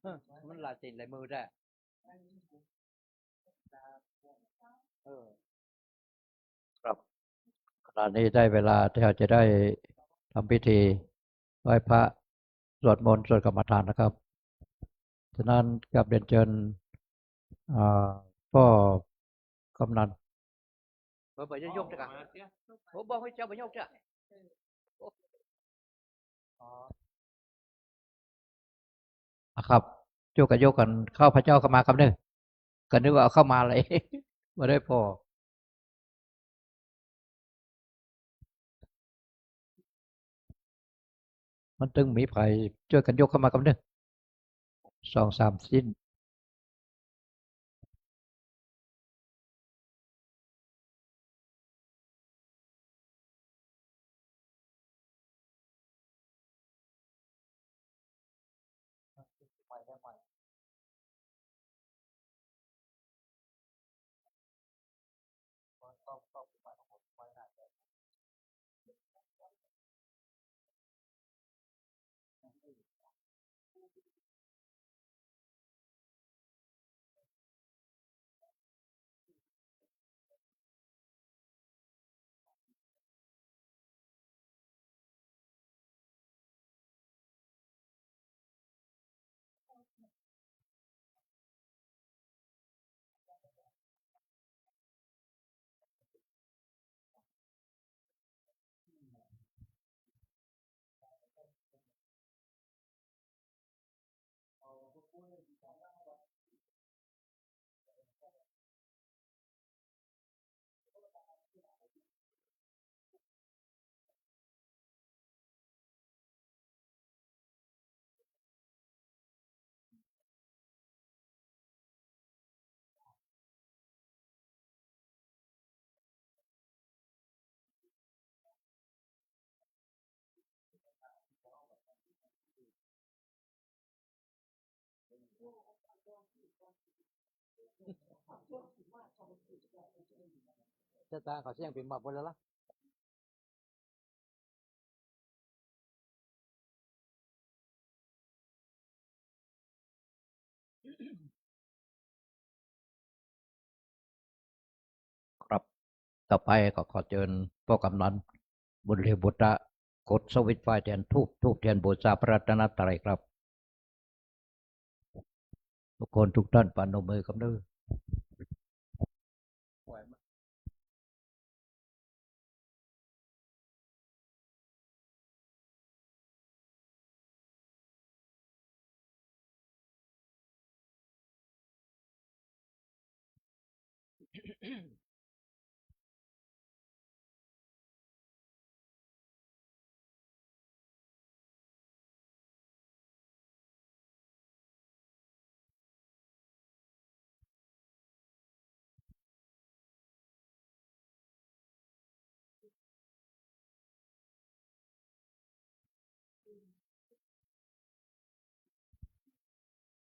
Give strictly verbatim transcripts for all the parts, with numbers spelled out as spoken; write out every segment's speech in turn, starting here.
เออ มันลายตีนลายมือได้ เออ ครับ ขณะนี้ได้เวลาที่เราจะได้ทำพิธีไหว้พระ สวดมนต์ สวดกรรมฐานนะครับ ฉะนั้นกราบเรียนเชิญ อ่า พ่อกำนัน เออ บ่ยกเด้อ โอ้ บอกให้เจ้าบ่ยกเด้อ อ๋อ อะครับ โยกกัน โยกกัน ข้าพเจ้าเข้ามากำเนิด ก็นึกว่าเอาเข้ามาเลย บ่ได้พอ มันตึงมีไผ ช่วยกันยกเข้ามากำเนิด สองสามชิ้น ชะตาเขาเสี่ยงเป็นหมอกหมดแล้วล่ะ ครับ ต่อไปก็ขอเชิญพ่อกำนัน บุญเรืองบุตระ กดสวิตช์ไฟแทนธูป ธูปเทียนบูชาพระรัตนตรัยครับ ทุกคนทุกท่านปนมมือครับเด้อ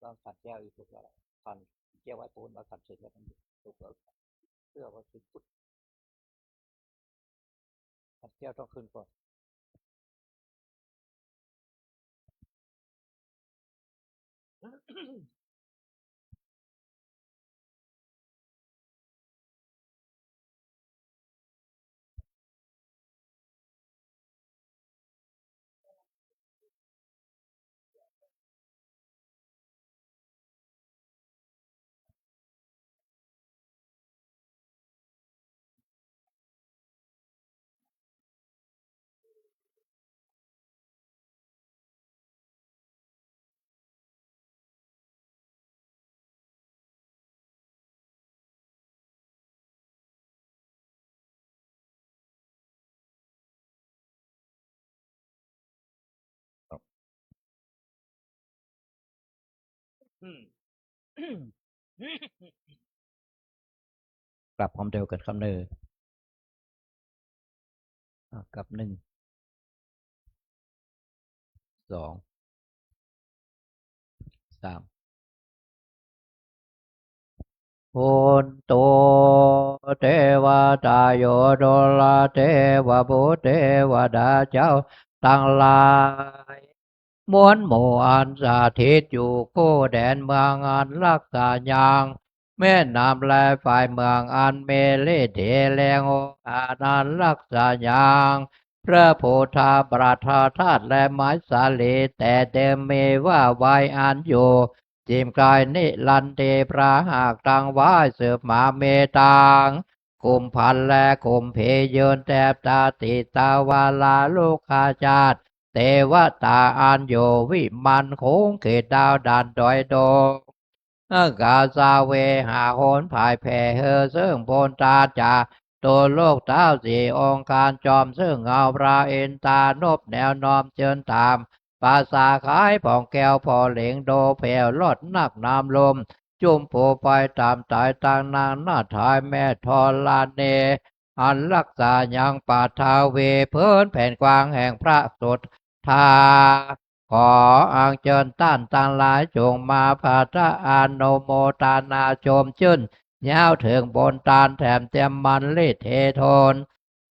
ต้องขัดแก้วอีกถูกแล้วล่ะขัดแก้วไว้ปูนแล้วขัดเสร็จแล้วมันถูกแล้วเพื่อว่าคือพุทธขัดแก้วต้องขึ้นก่อน กลับพร้อมเดียวกันคำเนออ่ะกลับหนึ่ง สอง สาม Hontu devatāyo ดูราเทวบุตรเทวดาเจ้าทั้งหลาย มวลหมู่อันสถิตอยู่คู่แดนเมืองอันรักษายัง แม่น้ำและฝ่ายเมืองอันมีฤทธิ์เดชแรงองอาจอันรักษายัง พระพุทธประธาธาตุและไม้สาลีแต่เดิมมีว่าไว้อันอยู่ จิมกายนิรันดร์เทพระหากตังไหว้สืบมาเมตัง กุมพันธ์และกุมภีร์ยืนแทบตาติตาวาลาลูกาชาติ เทวตาอันอยู่วิมานคงเขตดาวด่านดอยดง กาสาเวหาโหนผายแผ่เฮอซึ่งบนตาจาตุโลกเท้าสี่องค์การจอมซึ่งเอาพระอินทานบแนวน้อมเชิญตาม ปราสาทขายผ่องแก้วพอเหลงโดแผ่วลดนักน้ำลม จุมผูไปตามตายตังนางนาถายแม่ธรณี อันรักษายังปัทวีพื้นแผ่นกว้างแห่งพระสุทธา ขออัญเชิญท่านทั้งหลายจงมาพัทธาอนุโมทนาชมชื่น ยาวถึงบนตานแถมเตรียมมันฤทธิ์เทโทน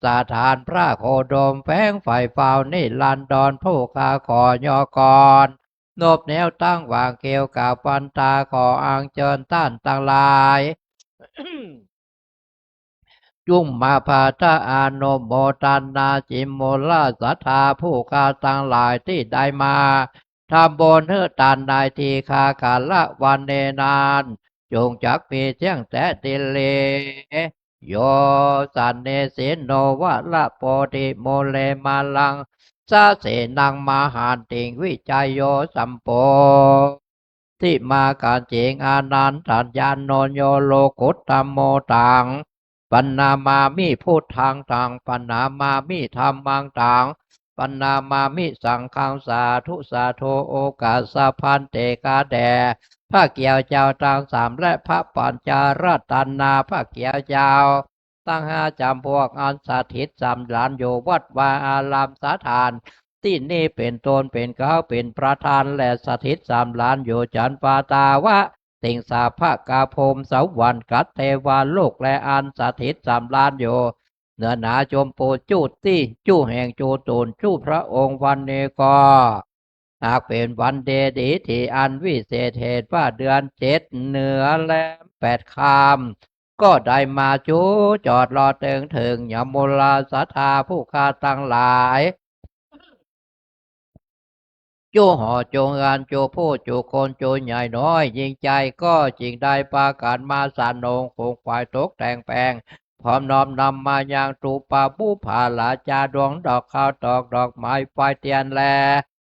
สถานพระโคดมแฝงไฝ่ฟ้าวนิรันดรผู้ข้าขอยอกร นบแนวตั้งวางเกลียวกับวันตาขออัญเชิญท่านทั้งหลาย จุมมาพัทธาอนุโมทนาจิมมูลศรัทธาผู้ข้าทั้งหลายที่ได้มาทำบุญหื้อตานในทีฆาการละวันนี้นั้น จงจักมีเสี้ยงแต๊ดิลลี โย สันนิสินโน วะระโพธิมูเล มาลัง สะเสนัง มหันติง วิจโย สัมโพ ธิมา กัญจิง อานันทัญญาโน โย โลกุตตโม ตัง ปัณณามามิ พุทธัง ตัง ปัณณามามิ ธัมมัง ตัง ปัณณามามิ สังฆัง สาธุ สาธุ โอกาสะภันเต ข้าแด่พระเกี้ยวเจ้าทั้งสาม และพระปัญจรัตนา พระเกี้ยวเจ้าทั้งห้าจำพวก อันสถิตสำราญอยู่วัดวาอารามสถาน ที่นี้เป็นต้นเป็นเกล้าเป็นประธาน และสถิตสำราญอยู่จันปาตาวะ ติงสาพะกาภูมิสวรรค์กัตเทวาโลก และอันสถิตสำราญอยู่เหนือหนาชมพูจุติ จุแห่งจุตูนจุพระองค์วันนี้ก็ หากเป็นวันเดดีที่อันวิเศษเหตุว่าเดือนเจ็ดเหนือแรมแปดค่ำ ก็ได้มาจุจอดรอเติงถึงยมูลาศรัทธาผู้ข้าทั้งหลาย จุหอจุงานจุผู้จุคนจุใหญ่น้อย ยิ่งใหญ่ก็จึงได้ปากันมาสานงคงควายตกแต่งแปลง พร้อมน้อมนำมายังตูปะบุพาราจาดวงดอกข้าวตอกดอกไม้ไฟเทียนแล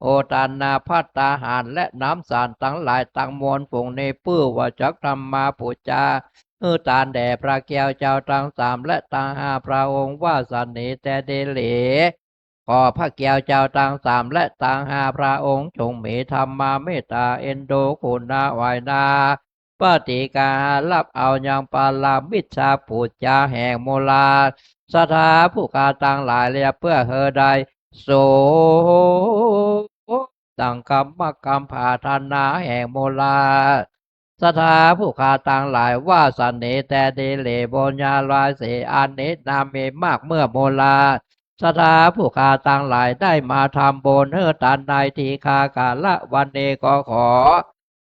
โอทานาภัตตาหารและน้ำสารทั้งหลายทั้งมวลฝูงนี้ เพื่อว่าจักนำมาปูจาหื้อตานแด่พระเกี้ยวเจ้าทั้งสามและทั้งห้าพระองค์ว่าสนนี้แต่ดีหลี ขอพระเกี้ยวเจ้าทั้งสามและทั้งห้าพระองค์จงมีธรรมาเมตตาเอ็นดูกรุณาไหวนา ปฏิกาหารับเอายังปารามิตรชาปูจาแห่งมูลาศรัทธาผู้ข้าทั้งหลายเรียบเพื่อเฮอได้สม ตัง กรรมกรรมภาชนะแห่งโมลา ศรัทธาผู้ข้าทั้งหลายว่า เสน่ห์แท้ดีหลีบุญญาร้อยสี่อันนี้นามีมากเมื่อโมลา ศรัทธาผู้ข้าทั้งหลายได้มาทำบุญหื้อตานในทีฆา กาละวันนี้ก็ขอ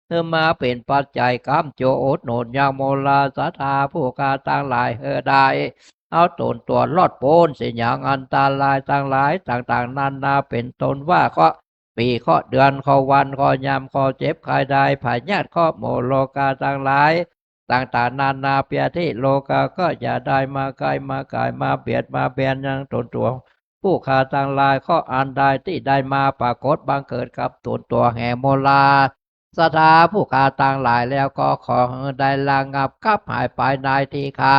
หื้อมาเป็นปัจจัยค้ำจุอุดหนุนยังโมลา ศรัทธาผู้ข้าทั้งหลายหื้อได้ เอาตนตัวรอดป๊นเสียยังอันตรายทั้งหลายต่างๆนานา เป็นต้นว่าเคราะห์ปีเคราะห์เดือนเคราะห์วันเคราะห์ยามเคราะห์เจ็บไข้ได้พยาธิเคราะห์หมู่โรคาทั้งหลายต่างๆนานา เพียที่โรคาก็อย่าได้มาใกล้มาไกลมาเบียดมาเบียนยังตนตัวผู้ข้าทั้งหลาย เคราะห์อันใดที่ได้มาปรากฏบังเกิดกับตนตัวแห่งโมลา ศรัทธาผู้ข้าทั้งหลายแล้วก็ขอหื้อได้ระงับขับหายไปในทีฆา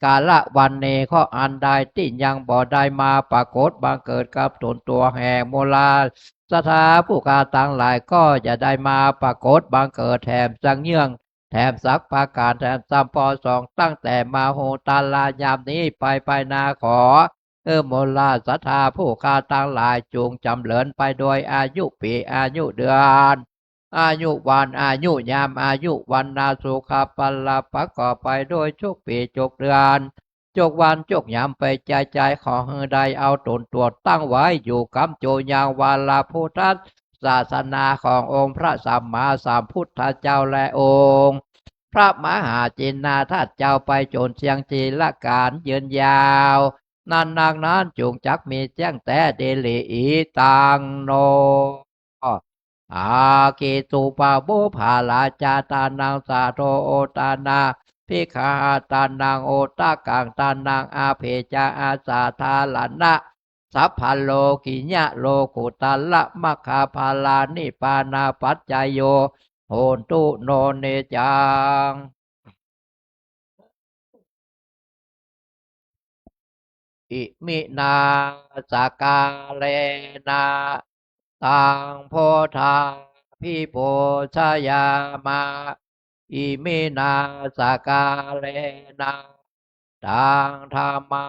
กาละวันนี้ เคราะห์อันใดที่ยังบ่ได้มาปรากฏบังเกิดกับตนตัวแห่งโมลา ศรัทธาผู้ข้าทั้งหลายก็อย่าได้มาปรากฏบังเกิดแถมสักเยื่อง แถมสักประการแถมซ้ำพอสอง ตั้งแต่มโหตารายามนี้ไปไปนาขอ เออโมลาศรัทธาผู้ข้าทั้งหลายจงจำเริญไปโดยอายุปีอายุเดือน อายุวันอายุยามอายุวันนาสุขะพละประกอบไปโดยจุกปีจุกเดือนจุกวันจุกยามไปใจใจขอหื้อได้เอาตนตัวตั้งไว้อยู่กำจุยังวรพุทธศาสนาขององค์พระสัมมาสัมพุทธเจ้าและองค์พระมหาจินนาถเจ้าไปจนเสียงจีรการยืนยาว นั้นนักนั้นจุงจักมีแจ้งแต๊ดีหลีอีตังโน อากิสุปะบุพาลาจาตานังสาโทโอตานาภิกขาตานังโอตะกังตานังอาภิจาอาสาธารณะสัพพะโลกิยะโลกุตละมัคคาภาลานิพพานาปัจจโยโหนตุโนเนจัง อิมินาสการะนะ ตังพุทธาภิปูชยามะ อิมินาสการะนะ ตังธัมมา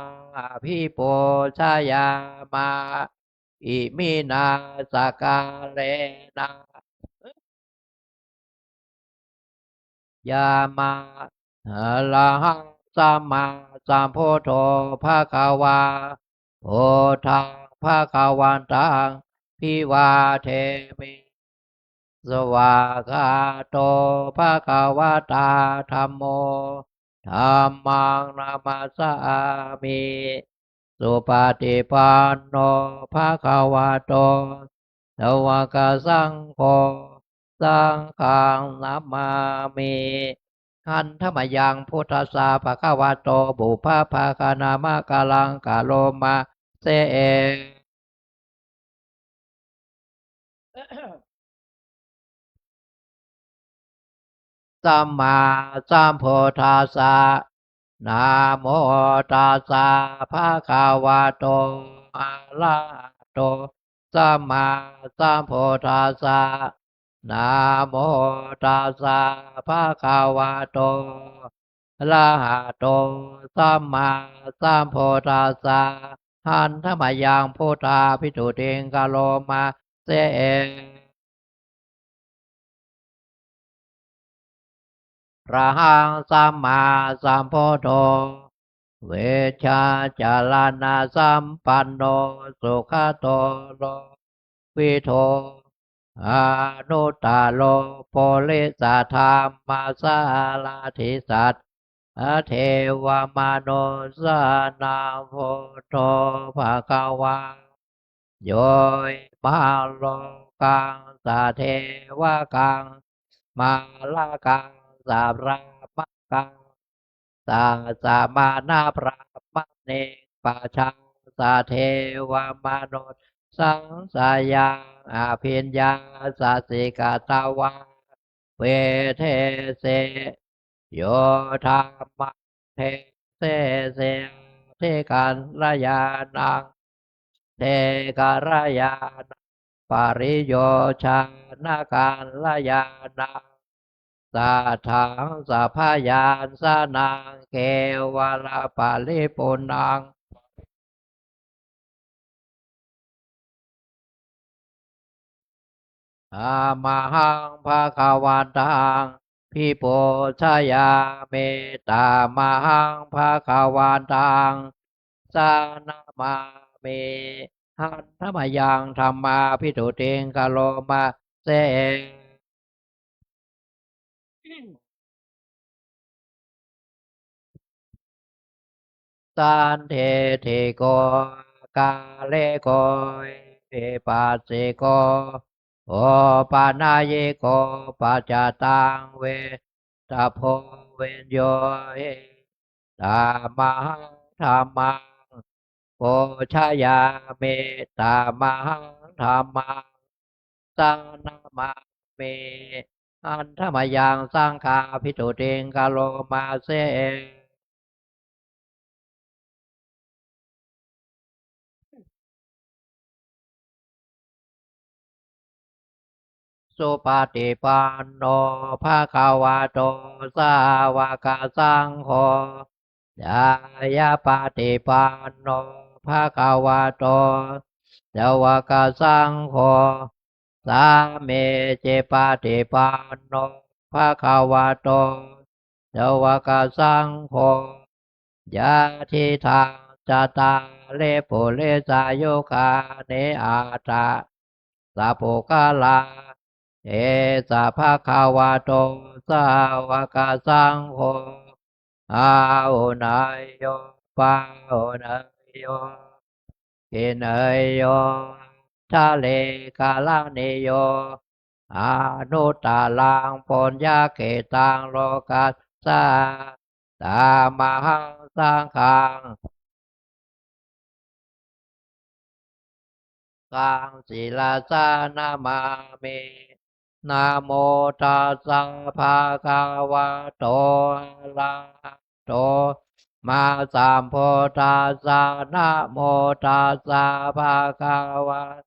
ภิปูชยามะ อิมินาสการะนะ ยามะ อะระหังสัมมาสัมพุทโธ ภะคะวา พุทธัง ภะคะวันตัง อภิวาเทมิ สวากขาโต ภะคะวะตา ธัมโม ธัมมัง นะมัสสามิ สุปฏิปันโน ภะคะวะโต สาวกสังโฆ สังฆัง นะมามิ ขันธมะยัง พุทธัสสะ ภะคะวะโต ปุพพะภะคะนะมะกะลัง กะโรมะเส สัมมาสัมพุทธัสสะ นะโมตัสสะ ภะคะวะโต อะระหะโต สัมมาสัมพุทธัสสะ นะโมตัสสะ ภะคะวะโต อะระหะโต สัมมาสัมพุทธัสสะ ขันธมะยัง พุทธาภิสตุติง กะโรมะเส ระหังสัมมาสัมพุทโธ วิชชาจารณสัมปันโน สุขะโต โลกิโต อนุตตโร ปุริสธัมมสารถิ สัทธาเทวมนุสสานัง พุทโธ ภะคะวา โย อิมัง โลกัง สะ เทวะกัง มะ ระ กัง สะ พรหมะกัง สะ สะ มะ นะ พรหมะ เน ปะ ชัง สะ เทวะ มนุสสัง สะ ยัง อภิญญา สะ สิ กะ ตะ วา เว เท เส โย ธัมมัง เท เส เส อ ทิ กัล ยา นัง เท กัล ยา นัง ปะ ริ โย ชา นะ กัล ยา นัง สัทธัง สะ พะ ยัญชะ นัง เก วะ ละ ปะ ริ ปุณณัง Tamahaṃ bhagavantaṃ abhipūjayāmi. Tamahaṃ bhagavantaṃ pranamāmi. Handa mayaṃ dhammābhisuddhiṃ karoma se. Sandiṭṭhiko akāliko ehipassiko opanayiko paccattaṃ veditabbo viññūhi. Tamahaṃ dhammaṃ pūjayāmi. Tamahaṃ dhammaṃ pranamāmi. Handa mayaṃ saṅghābhisuddhiṃ karoma se. Supaṭipanno bhagavato sāvakasaṅgho. Ñāyapaṭipanno bhagavato sāvakasaṅgho. Sāmīcipaṭipanno bhagavato sāvakasaṅgho. Yadidaṃ cattāri purisayugāni aṭṭha sapuggalā, esa bhagavato sāvakasaṅgho, āhuneyyo pāhuneyyo dakkhiṇeyyo añjalikaraṇīyo anuttaraṃ puññakkhettaṃ lokassāti. Tamahaṃ saṅghaṃ saṅghaṃ sirasā namāmi. Namo tassa bhagavato arahato sammāsambuddhassa. Namo tassa bhagavato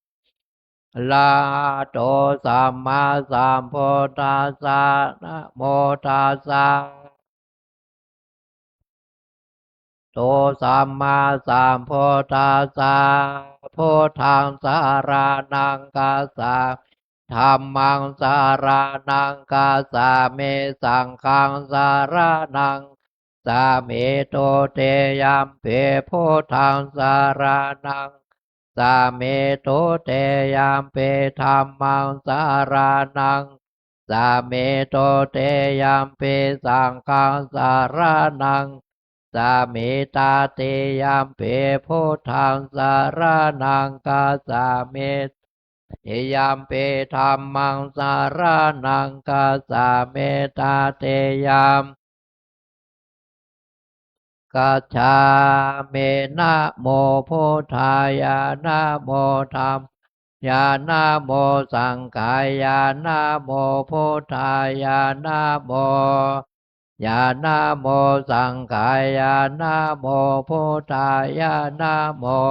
arahato sammāsambuddhassa. Namo tassa bhagavato sammāsambuddhassa. Buddhaṃ saraṇaṃ gacchāmi. Dhammaṃ saraṇaṃ gacchāmi. Saṅghaṃ saraṇaṃ gacchāmi. Dutiyampi buddhaṃ saraṇaṃ gacchāmi. Dutiyampi dhammaṃ saraṇaṃ gacchāmi. Dutiyampi saṅghaṃ saraṇaṃ gacchāmi. Tatiyampi buddhaṃ saraṇaṃ gacchāmi. Tatiyampi dhammaṃ saraṇaṃ gacchāmi. Tatiyampi gacchāmi. Namo buddhāya. Namo dhammāya. Namo saṅghāya. Namo buddhāya. Namo ya. Namo saṅghāya. Namo buddhāya. Namo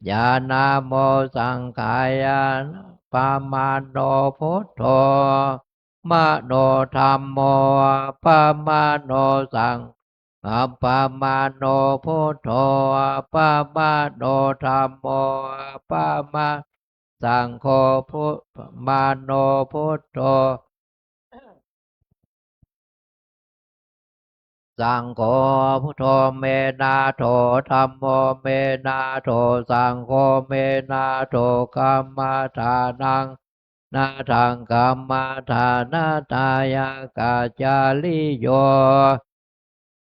ya. Namo saṅghāya. Appamāṇo buddho, mano dhammo, appamāṇo saṅgho, appamāṇo buddho, appamāṇo dhammo, appamāṇo saṅgho, bu-, appamāṇo buddho, saṅgho buddho me nātho, dhammo me nātho, saṅgho me nātho. Kammadānaṃ nāthaṃ kammadānattāya kacāriyo.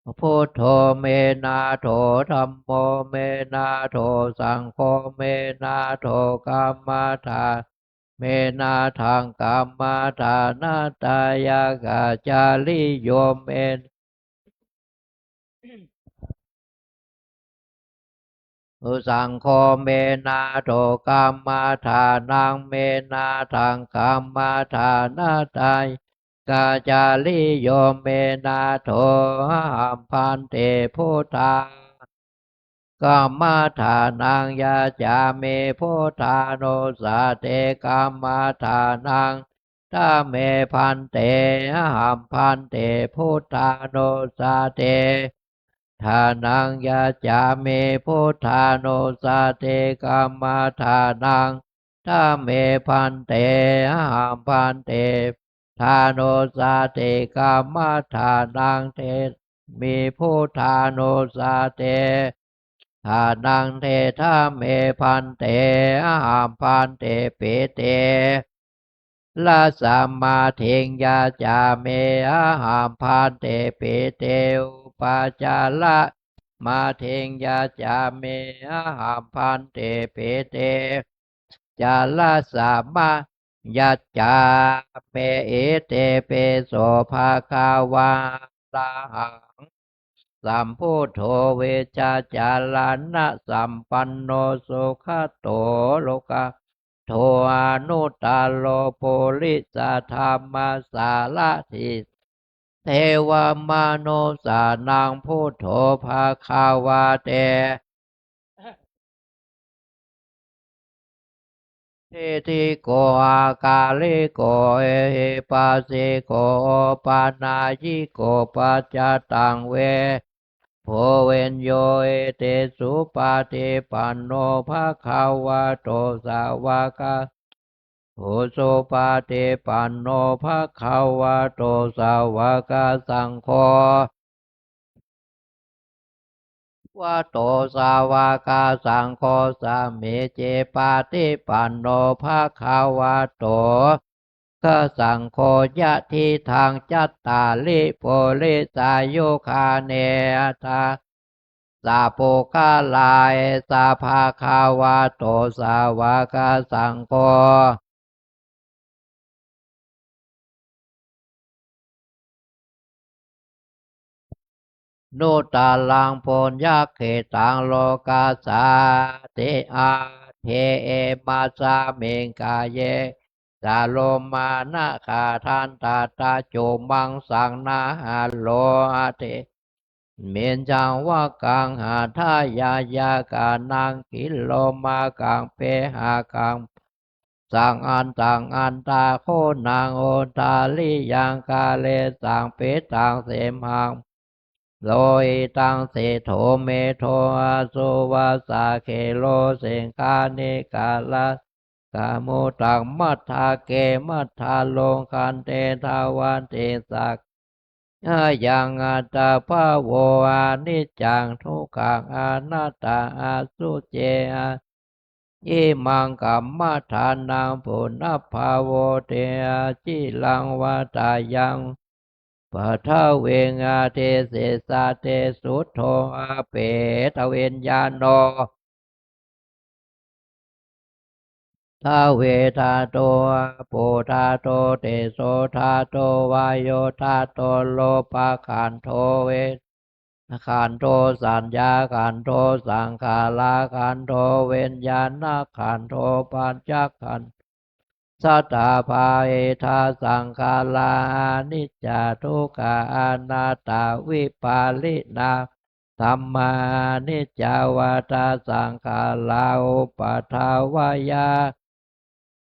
Buddho me nātho, dhammo me nātho, saṅgho me nātho. Kammadānaṃ me nāthaṃ kammadānattāya kacāriyo. Me saṅgho me nātho, kammadānaṃ me nāthaṃ kammadānattāya kacāriyo. Me nātho. Ahaṃ bhante buddhaṃ kammadānaṃ yācāmi, buddhānussati kammadānaṃ dāmi bhante. Ahaṃ bhante buddhānussati dānaṃ yācāmi, buddhānussati kammadānaṃ Idampi me bhante, ahaṃ bhante, buddhānussatī kammāthānaṃ de- mi buddhānussatī- thānaṃ dedha me bhante, ahaṃ bhante, pite- ra samādhiṃ yācāmi, ahaṃ bhante, pite- upācāra- samādhiṃ yācāmi, ahaṃ bhante, pite- cāra- samā- yācāmi. Itipi so bhagavā arahaṃ sambuddho vijjācaraṇasampanno sugato lokavidū anuttaro purisadammasārathi devamanussānaṃ buddho bhagavāti. Ṭhitiko akāliko ehipassiko opanayiko paccattaṃ veditabbo viññūhīti. Supaṭipanno bhagavato sāvaka- ujupaṭipanno bhagavato sāvakasaṅgho, vato sāvakasaṅgho, sāmīcipaṭipanno bhagavato sāvakasaṅgho, yadidaṃ cattāri purisayugāni aṭṭha- -sa puggalā, esa bhagavato sāvakasaṅgho, anuttaraṃ puññakkhettaṃ lokassāti. Atthīyasmiṃ kāye caromānakhattaṃ tathācu maṃ saṅghaho ati miñjavakkaṃ hatthayakkhaṃ nāgirilomakam pehakaṃ saṅantaṃ antaghoṇaṃ udariyaṃ karīsaṃ pittaṃ semhaṃ lohitaṃ sedo medo asuvassā khero saṅghāṇika laddhamuttaṃ matthake mattharogane dhavanti saṅ- ayaṃ attabhāvo aniccaṃ dukkhaṃ anattā asuciṃ imaṃ kammadānaṃ punabbhavoti aciraṃ vatayaṃ paṭhaviṃ adhisessati suddho apetaviññāṇo pṭhavidhātu āpodhātu tejodhātu vāyodhātu rūpakhandho ve- khandho saññākhandho saṅkhārakhandho viññāṇakhandho pañcakhandho sattāpāhedā saṅkhārā aniccā dukkhā anattā vipariṇā- -tamā aniccā vata saṅkhārā uppādavayadh-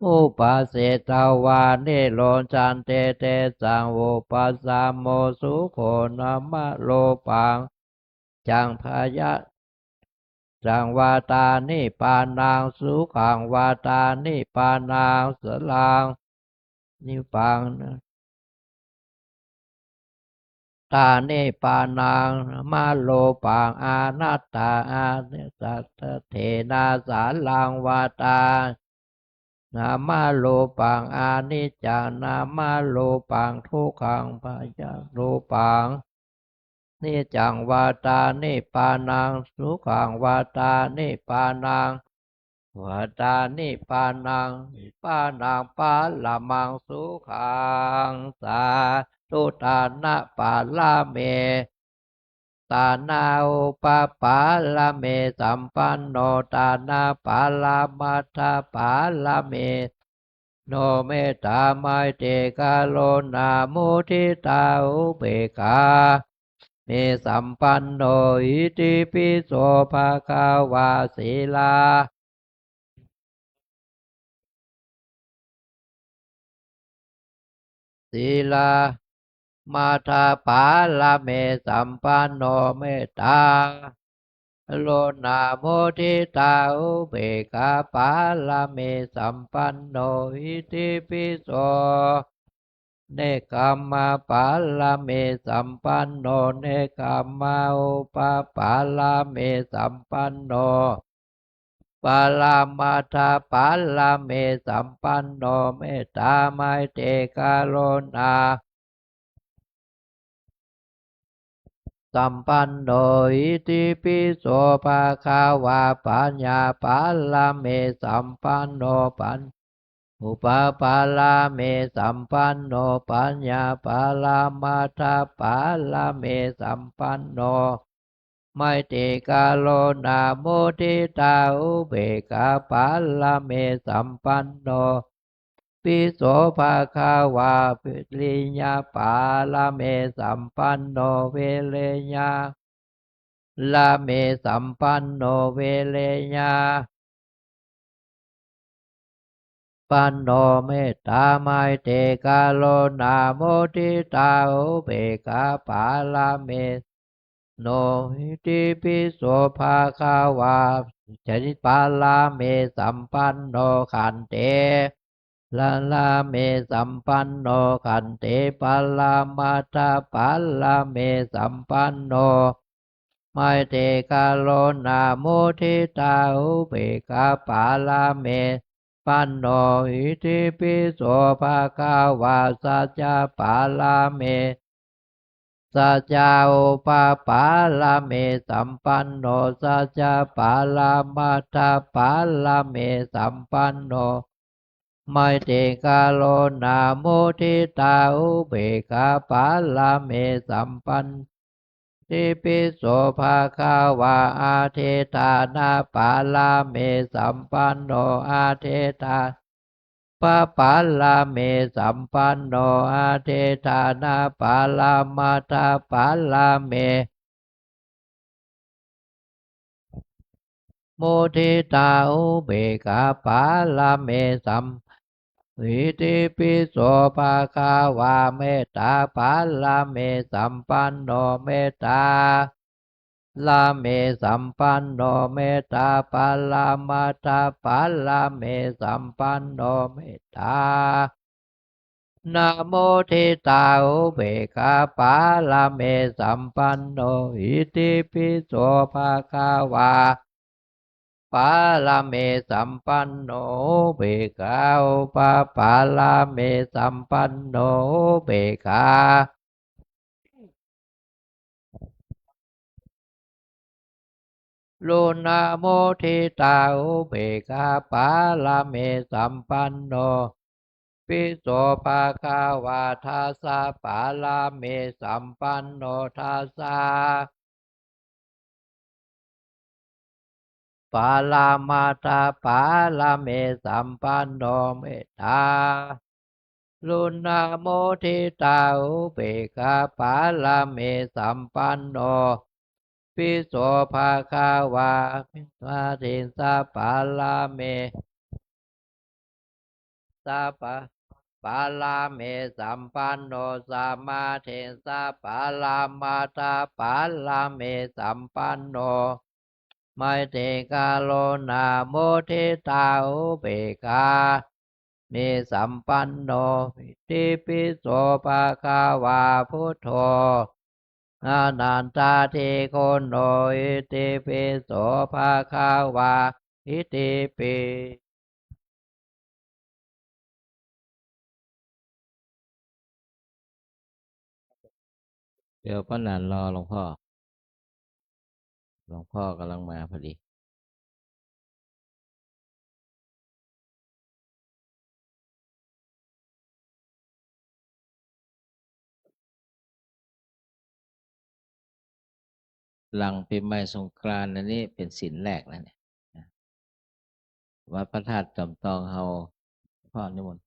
-uppajjitvā nirujjhanti tesaṃ vūpasamo sukho. Nāmarūpaṃ niccaṃ bayaṃ vata nibbānaṃ sukhaṃ vata nibbānaṃ jaraṃ nibbānaṃ vata nibbānaṃ. Nāmarūpaṃ anattā anattena jaraṃ vata nāmarūpaṃ aniccaṃ nāmarūpaṃ dukkhaṃ bayaṃ rūpaṃ niccaṃ vata nibbānaṃ sukhaṃ vata nibbānaṃ vata nibbānaṃ nibbānaṃ paramaṃ sukhaṃ. Sādhu dāna pāramī dāna upapāramī sampanno dāna paramattha-pāramī no mettā maitrī karuṇā muditā upekkhā pāramī sampanno. Itipi so bhagavā sīla sīla mattha pāramī sampanno mettā karuṇā muditā upekkhā pāramī sampanno. Itipi so nekkhamma pāramī sampanno, nekkhamma upapāramī sampanno, paramattha pāramī sampanno, mettā maitrī karuṇā sampanno. Itipi so bhagavā paññā pāramī sampanno, pañ upapāramī sampanno, paññā paramattha pāramī sampanno, maitrī karuṇā muditā upekkhā pāramī sampanno. Pi so bhagavā viriya pāramī sampanno, viriya pāramī sampanno, viriya panno, mettā maitrī karuṇā muditā upekkhā pāramī no. Itipi so bhagavā jani pāramī sampanno, khanti pāramī sampanno, khanti paramattha pāramī sampanno, maitrī karuṇā muditā upekkhā pāramī panno. Itipi so bhagavā sacca pāramī, sacca upapāramī sampanno, sacca paramattha pāramī sampanno, maitrī karuṇā muditā upekkhā pāramī sampanno. Itipi so bhagavā adhiṭṭhāna pāramī sampanno, adhiṭṭhāna upapāramī sampanno, adhiṭṭhāna paramattha pāramī muditā upekkhā pāramī sam. Itipi so bhagavā mettā pāramī sampanno, mettā pāramī sampanno, mettā paramattha pāramī sampanno, mettā na muditā upekkhā pāramī sampanno. Itipi so bhagavā pāramī sampanno upekkhā, upapāramī sampanno upekkhā, karuṇā muditā upekkhā pāramī sampanno. Pi so bhagavā dasa pāramī sampanno, dasa paramattha pāramī sampanno, mettā karuṇā muditā upekkhā pāramī sampanno. Pi so bhagavā sammādhissa pāramī, sappa pāramī sampanno, sammādhissa paramattha pāramī sampanno, maitrī karuṇā muditā upekkhā pāramī sampanno. Itipi so bhagavā buddho anantādiguṇo. Itipi so bhagavā. Itipi. เดี๋ยวป้าหนานรอหลวงพ่อ หลวงพ่อกำลังมาพอดี หลังปีใหม่สงกรานต์อันนี้เป็นศีลแรกนะเนี่ย นะ วัดพระธาตุจอมทองเฮา พ่อนิมนต์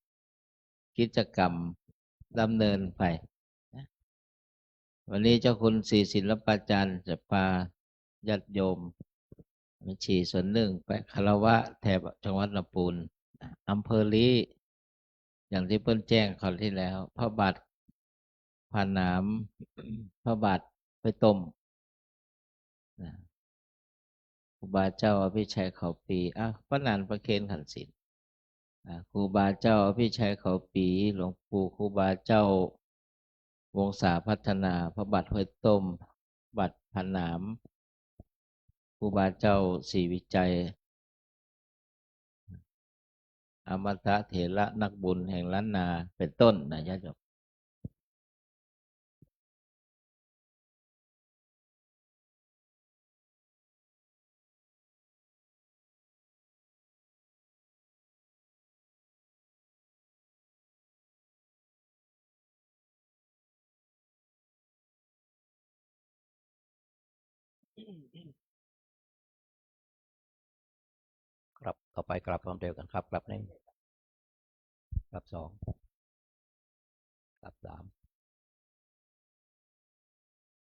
กิจกรรมดำเนินไปนะ วันนี้เจ้าคุณศรีศิลปาจารย์จะพาญาติโยมแม่ชีส่วนหนึ่งไปคารวะแถบจังหวัดลำพูนนะ อำเภอลี้ อย่างที่เปิ้นแจ้งคราวที่แล้ว พระบาท พระหนาม พระบาทห้วยต้มนะ ครูบาเจ้าอภิชัยเขาปี อ่ะ ป้านันประเคนขันธ์ศิลป์ อ่ะ ครูบาเจ้าอภิชัยเขาปี หลวงปู่ครูบาเจ้า วงศาพัฒนา พระบาทห้วยต้ม วัดผาหนาม ครูบาเจ้าศรีวิชัย อมตะเถระนักบุญแห่งล้านนา เป็นต้นนะญาติโยม ครับ ต่อไปกลับพร้อมเดียวกันครับ กลับหนึ่ง กลับสอง กลับสาม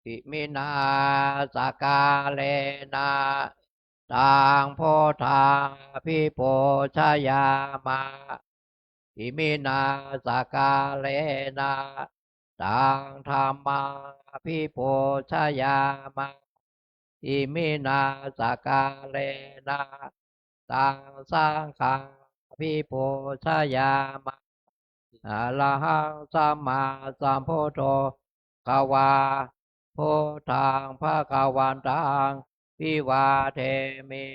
Iminā sakkārena taṃ buddhaṃ abhipūjayāma. Iminā sakkārena taṃ dhammaṃ abhipūjayāma. Iminā sakkārena taṃ saṅghaṃ abhipūjayāma. Arahaṃ sammāsambuddho bhagavā, buddhaṃ bhagavantaṃ abhivādemi.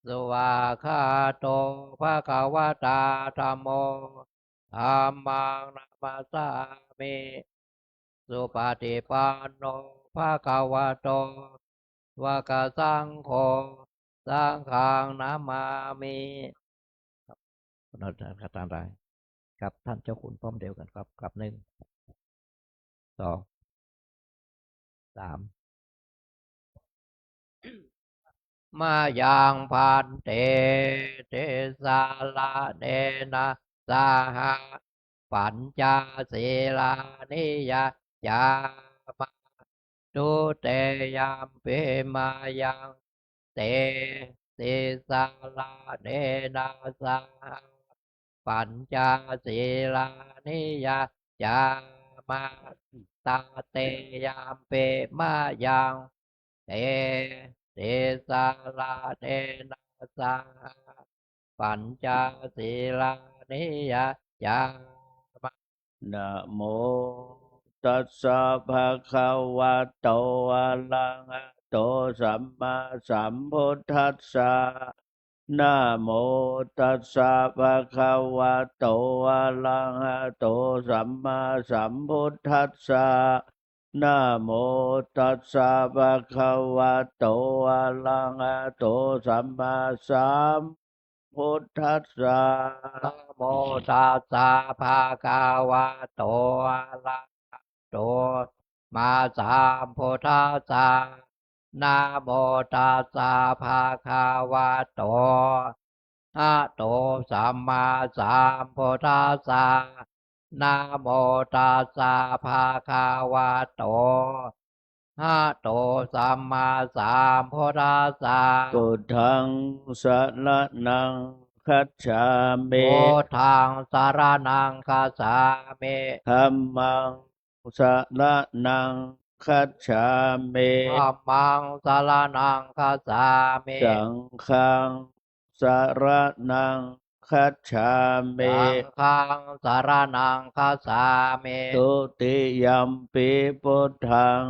Svākkhāto bhagavatā dhammo, dhammaṃ namassāmi. Supaṭipanno bhagavato sāvakasaṅgho, saṅghaṃ namāmi. ครับ ขอต้อนรับท่านทั้งหลาย ครับ ท่านเจ้าคุณพร้อมเดียวกันครับ กลับหนึ่ง สอง สาม Mayaṃ bhante tisaraṇena saha pañca sīlāni yācāma. Dutiyampi mayaṃ te tisaraṇena saha pañca sīlāni yācāma. Tatiyampi mayaṃ te tisaraṇena saha pañca sīlāni yācāma. Namo tassa bhagavato arahato sammāsambuddhassa. Namo tassa bhagavato arahato sammāsambuddhassa. Namo tassa bhagavato arahato sammāsambuddhassa. Namo tassa bhagavato arahato sammāsambuddhassa. Namo tassa bhagavato arahato sammāsambuddhassa. Namo tassa bhagavato arahato sammāsambuddhassa. Buddhaṃ saraṇaṃ gacchāmi. Buddhaṃ saraṇaṃ gacchāmi. Dhammaṃ saraṇaṃ gacchāmi. Dhammaṃ saraṇaṃ gacchāmi. Saṅghaṃ saraṇaṃ gacchāmi. Saṅghaṃ saraṇaṃ gacchāmi. Dutiyampi buddhaṃ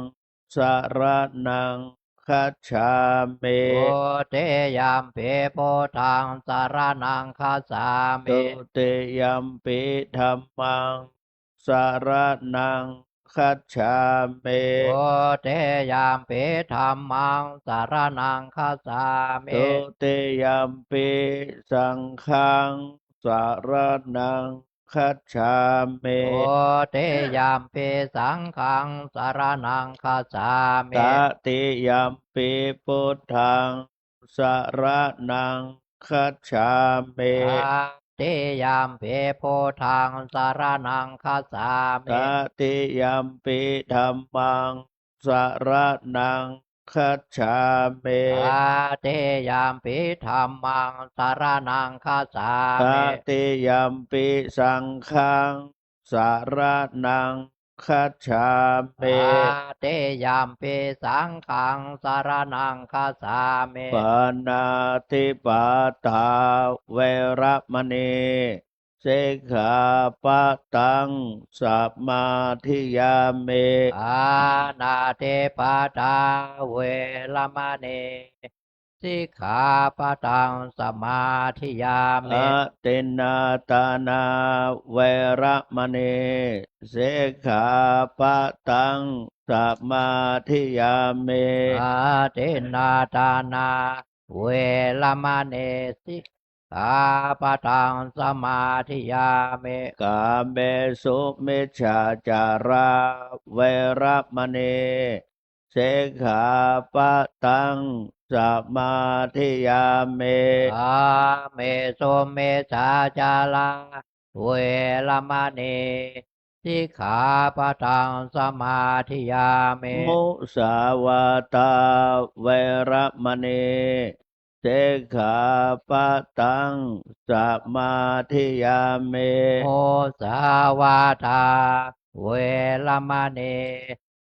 saraṇaṃ gacchāmi. Dutiyampi buddhaṃ saraṇaṃ gacchāmi. Dutiyampi dhammaṃ saraṇaṃ gacchāmi. Dutiyampi dhammaṃ saraṇaṃ gacchāmi. Dutiyampi saṅghaṃ saraṇaṃ gacchāmi. Dutiyampi saṅghaṃ saraṇaṃ gacchāmi. Tatiyampi buddhaṃ saraṇaṃ gacchāmi. Tatiyampi buddhaṃ saraṇaṃ gacchāmi. Tatiyampi dhammaṃ saraṇaṃ gacchāmi. Tatiyampi dhammaṃ saraṇaṃ gacchāmi. Tatiyampi saṅghaṃ saraṇaṃ gacchāmi. Tatiyampi saṅghaṃ saraṇaṃ gacchāmi. Pāṇātipātā veramaṇī sikkhāpadaṃ samādiyāmi. Pāṇātipātā veramaṇī sikkhāpadaṃ samādiyāmi. Adinnādānā veramaṇī sikkhāpadaṃ samādiyāmi. Adinnādānā veramaṇī sikkhāpadaṃ samādiyāmi. Kāmesu micchācārā veramaṇī sikkhāpadaṃ samādiyāmi. Kāmesu micchācārā veramaṇī sikkhāpadaṃ samādiyāmi. Musāvādā veramaṇī sikkhāpadaṃ samādiyāmi. Musāvādā veramaṇī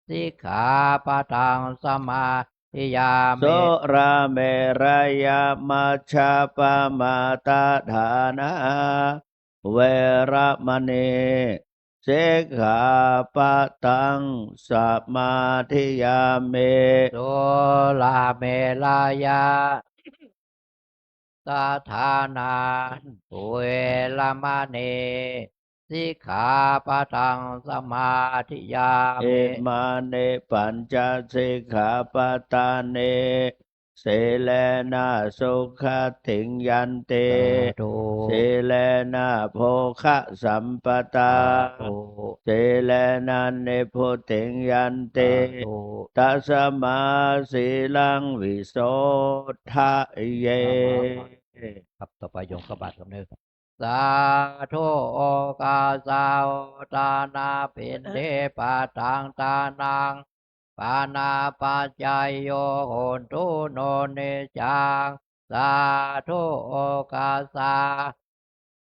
sikkhāpadaṃ samādiyāmi. Surāmerayamajjapamādaṭṭhānā veramaṇī sikkhāpadaṃ samādiyāmi. Surāmeraya maḍḍhānā veramaṇī sikkhāpadaṃ samādiyāmi. Imāni pañca sikkhāpadāni. Sīlena sugatiṃ yanti. Sādhu. Sīlena bhogasampadā. Sādhu. Sīlena nibbutiṃ yanti. Sādhu. Tasmā sīlaṃ visodhaye. ครับ ต่อไปโยมเข้าบาตรครับเนอะ Sādhu okāsa udānapiṇḍipātaṃ dānaṃ pāṇapaccayo hotu no niccaṃ. Sādhu okāsa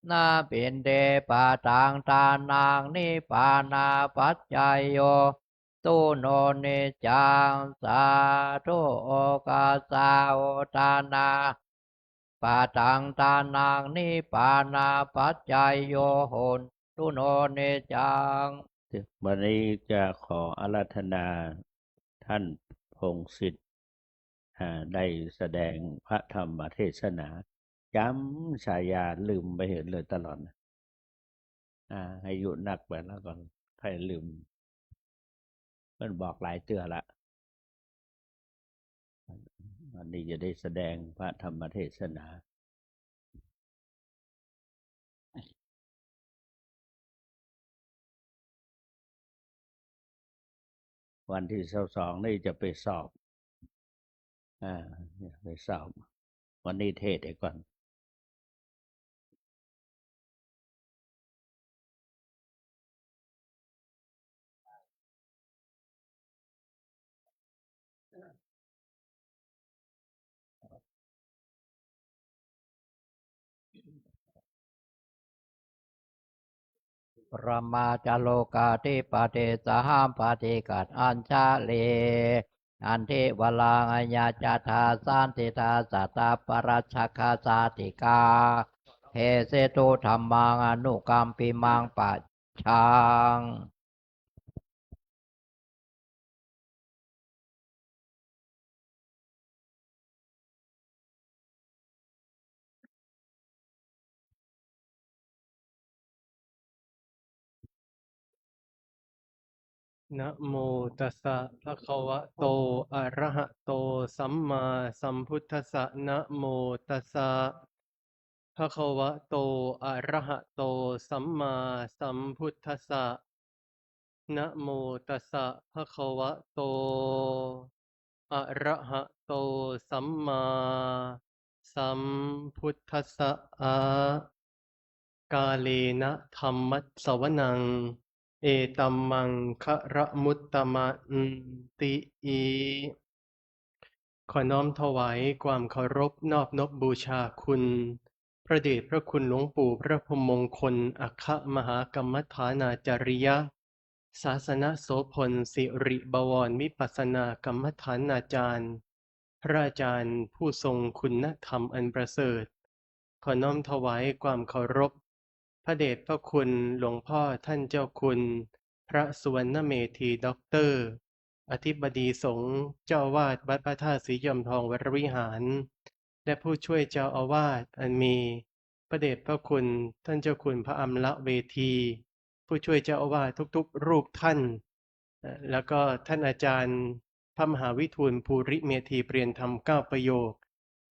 udānapiṇḍipātaṃ dānaṃ nibbānapaccayo hotu no niccaṃ. Sādhu okāsa udāna pātaṃ dānaṃ nibbānapaccayo hotu no niccaṃ. วันนี้จะขออาราธนาท่านพงษ์สิทธิ์ อ่า ได้แสดงพระธรรมเทศนา จำฉายาลืมไปเหินเลยตลอดนะ อ่า อายุนักไปแล้วก็ใครลืม เพิ่นบอกหลายเทื่อละ วันนี้จะได้แสดงพระธรรมเทศนา วันที่ซาวสองนี่จะไปสอบ อ่า ไปสอบ วันนี้เทศน์ให้ก่อน Brahmā ca lokādhipati sahampati kat añjalī. Nandivaḍḍhano ayaññatā santindiyā sattappāṇino āgataṃ sādhukārantāni. Desetu dhammaṃ anukampimaṃ pajaṃ. Namo tassa bhagavato arahato sammāsambuddhassa. Namo tassa bhagavato arahato sammāsambuddhassa. Namo tassa bhagavato arahato sammāsambuddhassa. Akālena dhammassavanaṃ etammaṅgalamuttamanti. ขอน้อมถวายความเคารพนอบนบบูชาคุณ พระเดชพระคุณหลวงปู่พระพรหมมงคล อัคคมหากรรมฐานาจาริยะ ศาสนโสพลสิริบวรวิปัสสนากรรมฐานาจารย์ พระอาจารย์ผู้ทรงคุณธรรมอันประเสริฐ ขอน้อมถวายความเคารพ พระเดชพระคุณหลวงพ่อท่านเจ้าคุณ พระสุวรรณเมธี ด็อกเตอร์ อธิบดีสงฆ์ เจ้าอาวาสวัดพระธาตุศรีจอมทองวรวิหาร และผู้ช่วยเจ้าอาวาสอันมีพระเดชพระคุณท่านเจ้าคุณพระอมรเวธี ผู้ช่วยเจ้าอาวาสทุกๆรูปท่าน เอ่อ แล้วก็ท่านอาจารย์พระมหาวิทูลภูริเมธี เปรียญธรรมเก้าประโยค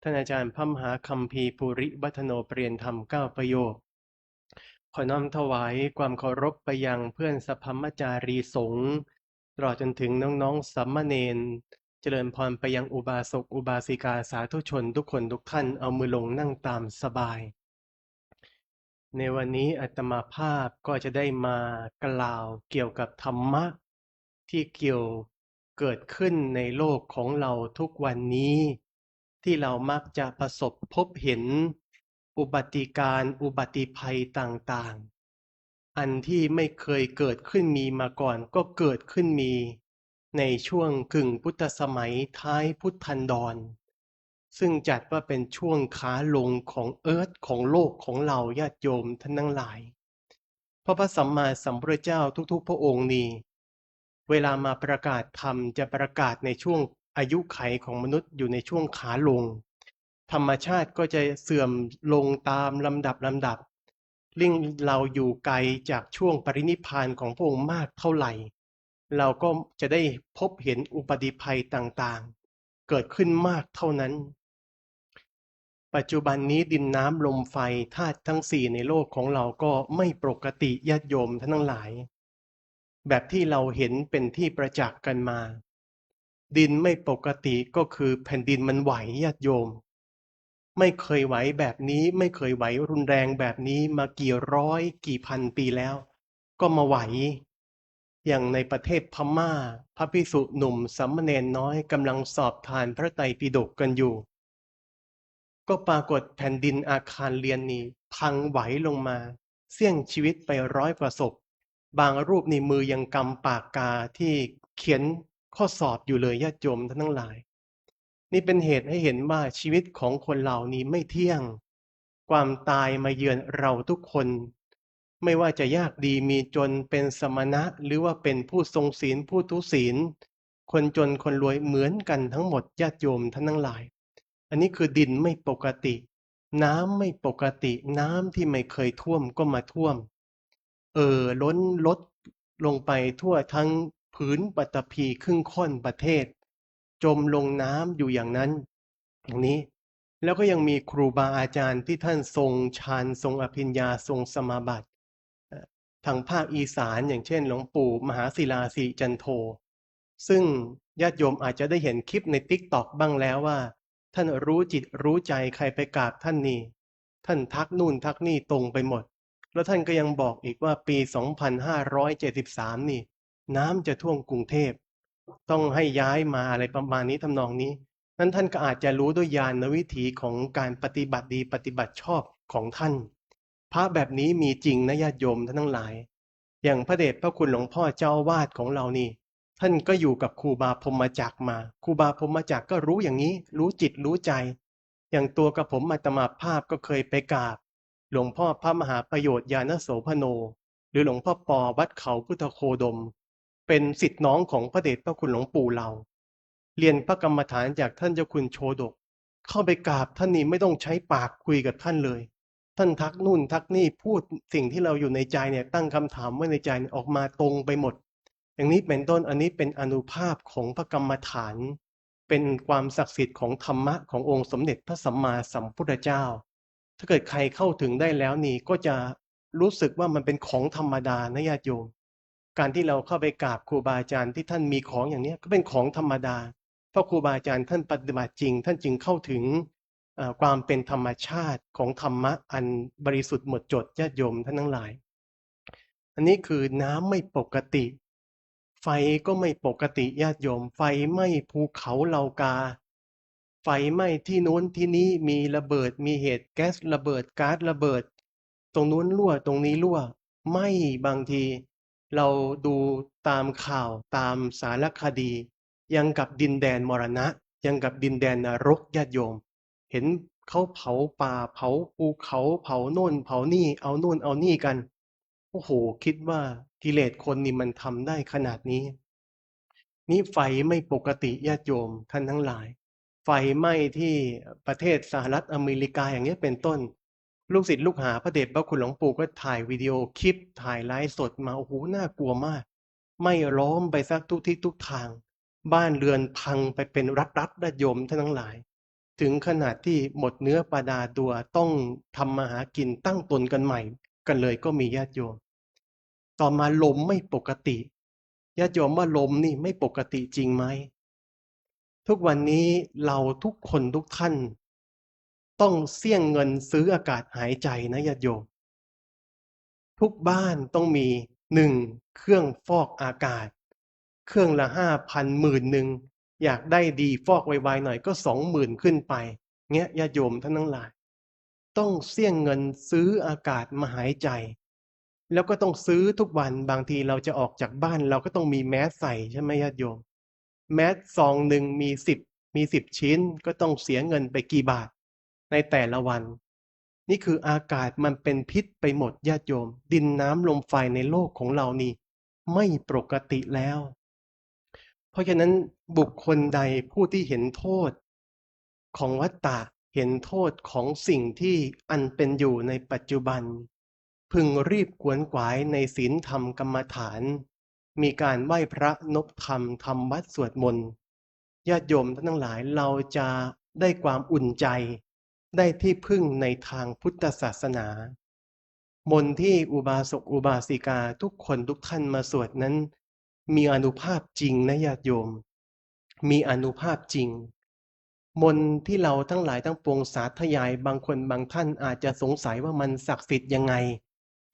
ท่านอาจารย์พระมหาคัมภีร์ภูริวัฒโน เปรียญธรรมเก้าประโยค ขอน้อมถวายความเคารพไปยังเพื่อนสัพพมจารีสงฆ์ ตลอดจนถึงน้องๆสามเณร เจริญพรไปยังอุบาสกอุบาสิกาสาธุชนทุกคนทุกท่าน เอามือลงนั่งตามสบาย ในวันนี้อาตมาภาพก็จะได้มากล่าวเกี่ยวกับธรรมะที่เกี่ยว เกิดขึ้นในโลกของเราทุกวันนี้ ที่เรามักจะประสบพบเห็นอุบัติการณ์อุบัติภัยต่างๆ อันที่ไม่เคยเกิดขึ้นมีมาก่อนก็เกิดขึ้นมีในช่วงกึ่งพุทธสมัยท้ายพุทธันดร ซึ่งจัดว่าเป็นช่วงขาลงของเอิร์ธของโลกของเราญาติโยมท่านทั้งหลาย เพราะพระสัมมาสัมพุทธเจ้าทุกๆพระองค์นี้ เวลามาประกาศธรรมจะประกาศในช่วงอายุขัยของมนุษย์อยู่ในช่วงขาลง ธรรมชาติก็จะเสื่อมลงตามลำดับลำดับ ยิ่งเราอยู่ไกลจากช่วงปรินิพพานของพระองค์มากเท่าไหร่ เราก็จะได้พบเห็นอุบัติภัยต่างๆ เกิดขึ้นมากเท่านั้น ปัจจุบันนี้ดินน้ำลมไฟธาตุทั้งสี่ในโลกของเราก็ไม่ปกติญาติโยมท่านทั้งหลาย แบบที่เราเห็นเป็นที่ประจักษ์กันมา ดินไม่ปกติก็คือแผ่นดินมันไหวญาติโยม ไม่เคยไหวแบบนี้ ไม่เคยไหวรุนแรงแบบนี้มากี่ร้อยกี่พันปีแล้ว ก็มาไหว อย่างในประเทศพม่า พระภิกษุหนุ่มสามเณรน้อยกำลังสอบทานพระไตรปิฎกกันอยู่ ก็ปรากฏแผ่นดินอาคารเรียนนี่พังไหวลงมา เสี้ยงชีวิตไปร้อยกว่าศพ บางรูปนี่มือยังกำปากกาที่เขียนข้อสอบอยู่เลยญาติโยมท่านทั้งหลาย นี่เป็นเหตุให้เห็นว่าชีวิตของคนเรานี้ไม่เที่ยง ความตายมาเยือนเราทุกคน ไม่ว่าจะยากดีมีจน เป็นสมณะ หรือว่าเป็นผู้ทรงศีล ผู้ทุศีล คนจนคนรวยเหมือนกันทั้งหมดญาติโยมท่านทั้งหลาย อันนี้คือดินไม่ปกติ น้ำไม่ปกติ น้ำที่ไม่เคยท่วมก็มาท่วม เอ่อล้นล้ดลงไปทั่วทั้งผืนปฐพีครึ่งค่อนประเทศ จมลงน้ำอยู่อย่างนั้น อย่างนี้ แล้วก็ยังมีครูบาอาจารย์ที่ท่านทรงฌาน ทรงอภิญญา ทรงสมาบัติ เอ่อ ทางภาคอีสาน อย่างเช่นหลวงปู่มหาศิลาสิริจันโท ซึ่งญาติโยมอาจจะได้เห็นคลิปในติ๊กต็อกบ้างแล้วว่า ท่านรู้จิตรู้ใจ ใครไปกราบท่านนี่ ท่านทักนู่นทักนี่ตรงไปหมด แล้วท่านก็ยังบอกอีกว่าปี สองพันห้าร้อยเจ็ดสิบสาม นี่ น้ำจะท่วมกรุงเทพฯ ต้องให้ย้ายมาอะไรประมาณนี้ทำนองนี้ นั้นท่านก็อาจจะรู้ด้วยญาณวิถีของการปฏิบัติดีปฏิบัติชอบของท่าน พระแบบนี้มีจริงนะญาติโยมท่านทั้งหลาย อย่างพระเดชพระคุณหลวงพ่อเจ้าอาวาสของเรานี่ ท่านก็อยู่กับครูบาพรหมจักรมา ครูบาพรหมจักรก็รู้อย่างนี้ รู้จิตรู้ใจ อย่างตัวกระผมอาตมาภาพก็เคยไปกราบหลวงพ่อพระมหาประโยชน์ญาณโสภโณ หรือหลวงพ่อปอวัดเขาพุทธโคดม เป็นศิษย์น้องของพระเดชพระคุณหลวงปู่เรา เรียนพระกรรมฐานจากท่านเจ้าคุณโชฎก เข้าไปกราบท่านนี่ไม่ต้องใช้ปากคุยกับท่านเลย ท่านทักนู่นทักนี่ พูดสิ่งที่เราอยู่ในใจเนี่ย ตั้งคำถามไว้ในใจเนี่ย ออกมาตรงไปหมด อย่างนี้เป็นต้น อันนี้เป็นอานุภาพของพระกรรมฐาน เป็นความศักดิ์สิทธิ์ของธรรมะขององค์สมเด็จพระสัมมาสัมพุทธเจ้า ถ้าเกิดใครเข้าถึงได้แล้วนี่ก็จะรู้สึกว่ามันเป็นของธรรมดานะญาติโยม การที่เราเข้าไปกราบครูบาอาจารย์ที่ท่านมีของอย่างเนี้ย ก็เป็นของธรรมดา เพราะครูบาอาจารย์ท่านปฏิบัติจริง ท่านจึงเข้าถึง เอ่อ ความเป็นธรรมชาติของธรรมะอันบริสุทธิ์หมดจด ญาติโยมท่านทั้งหลาย อันนี้คือน้ำไม่ปกติ ไฟก็ไม่ปกติญาติโยม ไฟไหม้ภูเขาเหล่ากา ไฟไหม้ที่โน้นที่นี้ มีระเบิด มีเหตุแก๊สระเบิด ก๊าซระเบิด ตรงนู้นรั่ว ตรงนี้รั่ว ไหม้บางที เราดูตามข่าวตามสารคดี ยังกับดินแดนมรณะ ยังกับดินแดนนรก ญาติโยม เห็นเขาเผาป่าเผาภูเขาเผาโน่นเผานี่ เอาโน่นเอานี่กัน โอ้โห คิดว่ากิเลสคนนี่มันทำได้ขนาดนี้ นี่ไฟไม่ปกติ ญาติโยมท่านทั้งหลาย ไฟไหม้ที่ประเทศสหรัฐอเมริกาอย่างเงี้ยเป็นต้น ลูกศิษย์ลูกหาพระเดชพระคุณหลวงปู่ก็ถ่ายวิดีโอคลิป ถ่ายไลฟ์สดมา โอ้โห น่ากลัวมาก ไหม้ล้อมไปสักทุกทิศทุกทาง บ้านเรือนพังไปเป็นรัฐๆ ญาติโยมท่านทั้งหลาย ถึงขนาดที่หมดเนื้อประดาตัว ต้องทำมาหากินตั้งตนกันใหม่กันเลยก็มี ญาติโยม ต่อมาลมไม่ปกติ ญาติโยมว่าลมนี่ไม่ปกติจริงไหม ทุกวันนี้เราทุกคนทุกท่าน ต้องเสี้ยงเงินซื้ออากาศหายใจนะ ญาติโยม ทุกบ้านต้องมี หนึ่ง เครื่องฟอกอากาศ เครื่องละห้าพัน หมื่นหนึ่ง อยากได้ดีฟอกไวๆหน่อยก็สองหมื่นขึ้นไป เงี้ย ญาติโยมท่านทั้งหลาย ต้องเสี้ยงเงินซื้ออากาศมาหายใจ แล้วก็ต้องซื้อทุกวัน บางทีเราจะออกจากบ้าน เราก็ต้องมีแมสใส่ใช่ไหม ญาติโยม แมสซองหนึ่งมีสิบ มีสิบชิ้น ก็ต้องเสียเงินไปกี่บาทในแต่ละวัน นี่คืออากาศมันเป็นพิษไปหมด ญาติโยม ดินน้ำลมไฟในโลกของเรานี่ไม่ปกติแล้ว เพราะฉะนั้นบุคคลใดผู้ที่เห็นโทษของวัฏฏะ เห็นโทษของสิ่งที่อันเป็นอยู่ในปัจจุบัน พึงรีบขวนขวายในศีลธรรมกรรมฐาน มีการไหว้พระนบธรรม ทำวัตรสวดมนต์ ญาติโยมท่านทั้งหลาย เราจะได้ความอุ่นใจ ได้ที่พึ่งในทางพุทธศาสนา มนต์ที่อุบาสกอุบาสิกาทุกคนทุกท่านมาสวดนั้น มีอานุภาพจริงนะ ญาติโยม มีอานุภาพจริง มนต์ที่เราทั้งหลายทั้งปวงสาธยาย บางคนบางท่านอาจจะสงสัยว่ามันศักดิ์สิทธิ์ยังไง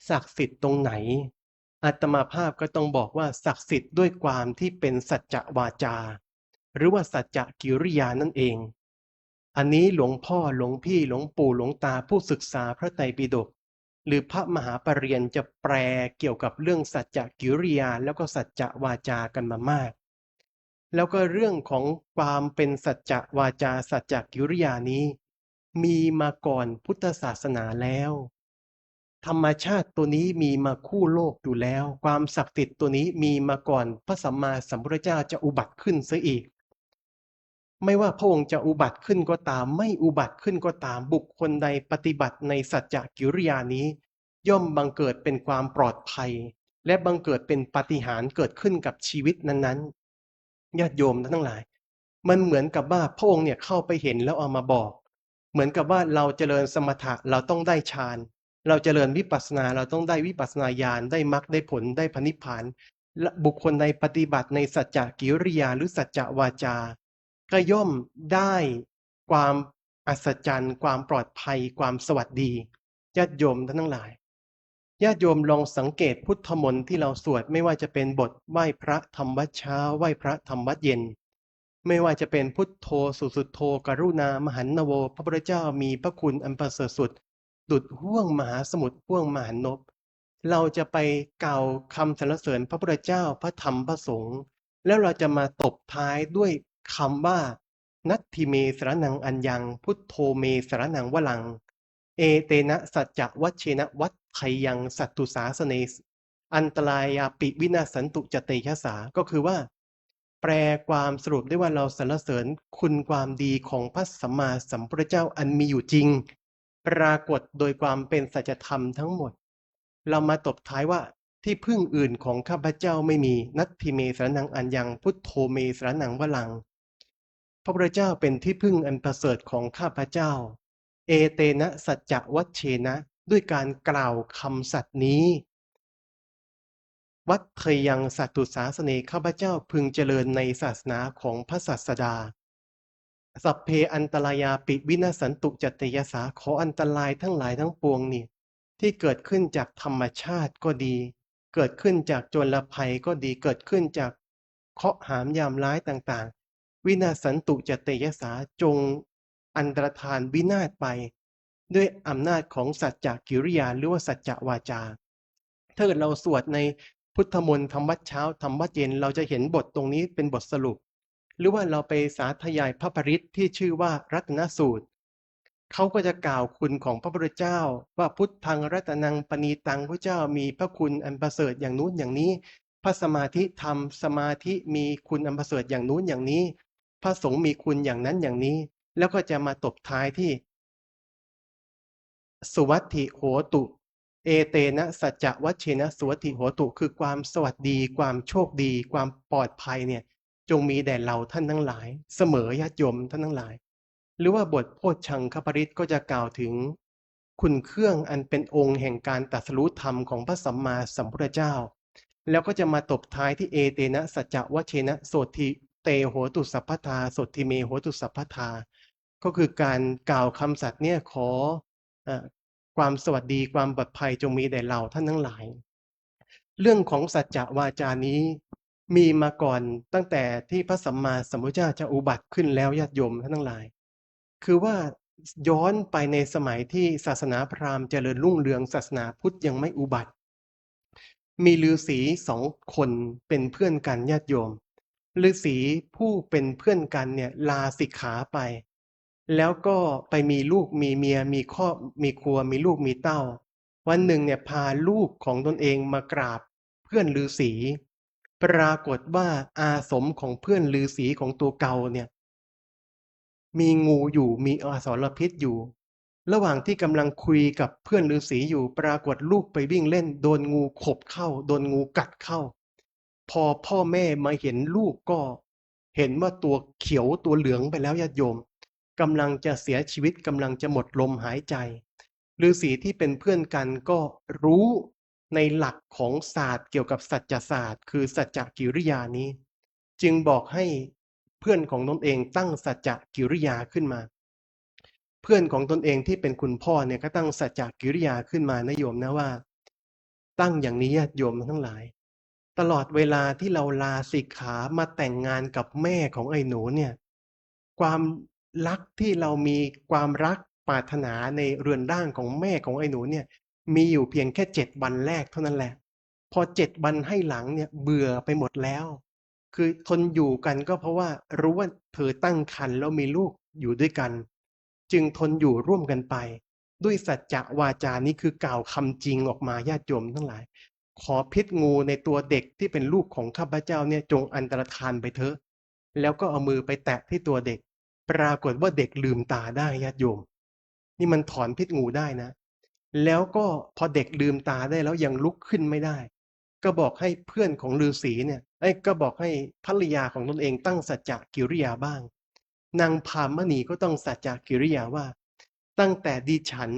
ศักดิ์สิทธิ์ตรงไหน อาตมาภาพก็ต้องบอกว่าศักดิ์สิทธิ์ด้วยความที่เป็นสัจจวาจา หรือว่าสัจจกิริยานั่นเอง อันนี้หลวงพ่อ หลวงพี่ หลวงปู่ หลวงตา ผู้ศึกษาพระไตรปิฎก หรือพระมหาปริญญาจะแปลเกี่ยวกับเรื่องสัจจกิริยา แล้วก็สัจจวาจากันมามาก แล้วก็เรื่องของความเป็นสัจจวาจา สัจจกิริยานี้ มีมาก่อนพุทธศาสนาแล้ว ธรรมชาติตัวนี้มีมาคู่โลกอยู่แล้ว ความศักดิ์สิทธิ์ตัวนี้มีมาก่อนพระสัมมาสัมพุทธเจ้าจะอุบัติขึ้นเสียอีก ไม่ว่าพระองค์จะอุบัติขึ้นก็ตาม ไม่อุบัติขึ้นก็ตาม บุคคลใดปฏิบัติในสัจจกิริยานี้ ย่อมบังเกิดเป็นความปลอดภัย และบังเกิดเป็นปาฏิหาริย์เกิดขึ้นกับชีวิตนั้นๆ ญาติโยมท่านทั้งหลาย มันเหมือนกับว่าพระองค์เนี่ยเข้าไปเห็นแล้วเอามาบอก เหมือนกับว่าเราเจริญสมถะ เราต้องได้ฌาน เราเจริญวิปัสสนา เราต้องได้วิปัสสนาญาณ ได้มรรค ได้ผล ได้พระนิพพาน และบุคคลใดปฏิบัติในสัจจกิริยาหรือสัจจวาจา ก็ย่อมได้ความอัศจรรย์ ความปลอดภัย ความสวัสดี ญาติโยมท่านทั้งหลาย ญาติโยมลองสังเกตพุทธมนต์ที่เราสวด ไม่ว่าจะเป็นบทไหว้พระทำวัตรเช้า ไหว้พระทำวัตรเย็น ไม่ว่าจะเป็น พุทโธ สุสุทโธ กรุณามหันนโว พระพุทธเจ้ามีพระคุณอันประเสริฐสุด ดุจห้วงมหาสมุทรห้วงมหันนบ เราจะไปกล่าวคำสรรเสริญพระพุทธเจ้า พระธรรม พระสงฆ์ แล้วเราจะมาตบท้ายด้วยคำว่า natthi me saraṇaṃ aññaṃ, buddho me saraṇaṃ varaṃ, etena saccavajjena vaḍḍheyyaṃ satthusāsane, antarāyāpi vinassantu ca tejasā ก็คือว่า แปลความสรุปได้ว่าเราสรรเสริญคุณความดีของพระสัมมาสัมพุทธเจ้าอันมีอยู่จริง ปรากฏโดยความเป็นสัจธรรมทั้งหมด เรามาตบท้ายว่า ที่พึ่งอื่นของข้าพเจ้าไม่มี natthi me saraṇaṃ aññaṃ, buddho me saraṇaṃ varaṃ พระพุทธเจ้าเป็นที่พึ่งอันประเสริฐของข้าพเจ้า etena saccavajjena ด้วยการกล่าวคำสัตย์นี้ vaḍḍheyyaṃ satthusāsane ข้าพเจ้าพึงเจริญในศาสนาของพระศาสดา sabbe antarāyāpi vinassantu ca tejasā ขออันตรายทั้งหลายทั้งปวงนี่ ที่เกิดขึ้นจากธรรมชาติก็ดี เกิดขึ้นจากโจรภัยก็ดี เกิดขึ้นจากเคราะห์หามยามร้ายต่างๆ vinassantu ca tejasā จงอันตรธานวินาศไป ด้วยอำนาจของสัจจกิริยาหรือว่าสัจจวาจา ถ้าเกิดเราสวดใน พุทธมนต์ทำวัตรเช้าทำวัตรเย็น เราจะเห็นบทตรงนี้เป็นบทสรุป หรือว่าเราไปสาธยายพระปริตรที่ชื่อว่ารัตนสูตร เขาก็จะกล่าวคุณของพระพุทธเจ้าว่า พุทธังรัตนังปณีตัง พระเจ้ามีพระคุณอันประเสริฐอย่างนู้นอย่างนี้ พระสมาธิธรรม สมาธิมีคุณอันประเสริฐอย่างนู้นอย่างนี้ พระสงฆ์มีคุณอย่างนั้นอย่างนี้ แล้วก็จะมาตบท้ายที่ suvatthi hotu, etena saccavajjena suvatthi hotu คือความสวัสดี ความโชคดี ความปลอดภัยเนี่ย จงมีแด่เราท่านทั้งหลาย เสมอญาติโยมท่านทั้งหลาย หรือว่าบทโพชฌังคปริตรก็จะกล่าวถึงคุณเครื่องอันเป็นองค์แห่งการตรัสรู้ธรรมของพระสัมมาสัมพุทธเจ้า แล้วก็จะมาตบท้ายที่ etena saccavajjena sotthi te hotu sabbadā, sotthi me hotu sabbadā ก็คือการกล่าวคำสัตย์เนี่ย ขอเอ่อความสวัสดีความปลอดภัยจงมีแด่เราท่านทั้งหลาย เรื่องของสัจจวาจานี้มีมาก่อนตั้งแต่ที่พระสัมมาสัมพุทธเจ้าจะอุบัติขึ้นแล้ว ญาติโยมท่านทั้งหลาย คือว่าย้อนไปในสมัยที่ศาสนาพราหมณ์เจริญรุ่งเรือง ศาสนาพุทธยังไม่อุบัติ มีฤาษีสองคนเป็นเพื่อนกัน ญาติโยม ฤาษีผู้เป็นเพื่อนกันเนี่ยลาสิกขาไป แล้วก็ไปมีลูกมีเมีย มีครอบมีครัว มีลูกมีเต้า วันหนึ่งเนี่ยพาลูกของตนเองมากราบเพื่อนฤาษี ปรากฏว่าอาสมของเพื่อนฤาษีของตัวเก่าเนี่ย มีงูอยู่ มีอสรพิษอยู่ ระหว่างที่กำลังคุยกับเพื่อนฤาษีอยู่ ปรากฏลูกไปวิ่งเล่น โดนงูขบเข้า โดนงูกัดเข้า พอพ่อแม่มาเห็นลูกก็เห็นว่าตัวเขียวตัวเหลืองไปแล้ว ญาติโยม กำลังจะเสียชีวิต กำลังจะหมดลมหายใจ ฤาษีที่เป็นเพื่อนกันก็รู้ในหลักของศาสตร์เกี่ยวกับสัจจศาสตร์ คือสัจจกิริยานี้ จึงบอกให้เพื่อนของตนเองตั้งสัจจกิริยาขึ้นมา เพื่อนของตนเองที่เป็นคุณพ่อเนี่ยก็ตั้งสัจจกิริยาขึ้นมานะโยมนะ ว่าตั้งอย่างนี้ ญาติโยมทั้งหลาย ตลอดเวลาที่เราลาสิกขามาแต่งงานกับแม่ของไอ้หนูเนี่ย ความรักที่เรามี ความรักปรารถนาในเรือนร่างของแม่ของไอ้หนูเนี่ย มีอยู่เพียงแค่เจ็ดวันแรกเท่านั้นแหละ พอเจ็ดวันให้หลังเนี่ยเบื่อไปหมดแล้ว คือทนอยู่กันก็เพราะว่ารู้ว่าเธอตั้งครรภ์แล้วมีลูกอยู่ด้วยกัน จึงทนอยู่ร่วมกันไป ด้วยสัจจวาจานี้ คือกล่าวคำจริงออกมา ญาติโยมทั้งหลาย ขอพิษงูในตัวเด็กที่เป็นลูกของข้าพเจ้าเนี่ยจงอันตรธานไปเถอะ แล้วก็เอามือไปแตะที่ตัวเด็ก ปรากฏว่าเด็กลืมตาได้ ญาติโยม นี่มันถอนพิษงูได้นะ แล้วก็พอเด็กลืมตาได้แล้วยังลุกขึ้นไม่ได้ ก็บอกให้เพื่อนของฤาษีเนี่ย เอ้ย ก็บอกให้ภรรยาของตนเองตั้งสัจจกิริยาบ้าง นางพามณีก็ต้องสัจจกิริยาว่า ตั้งแต่ดิฉัน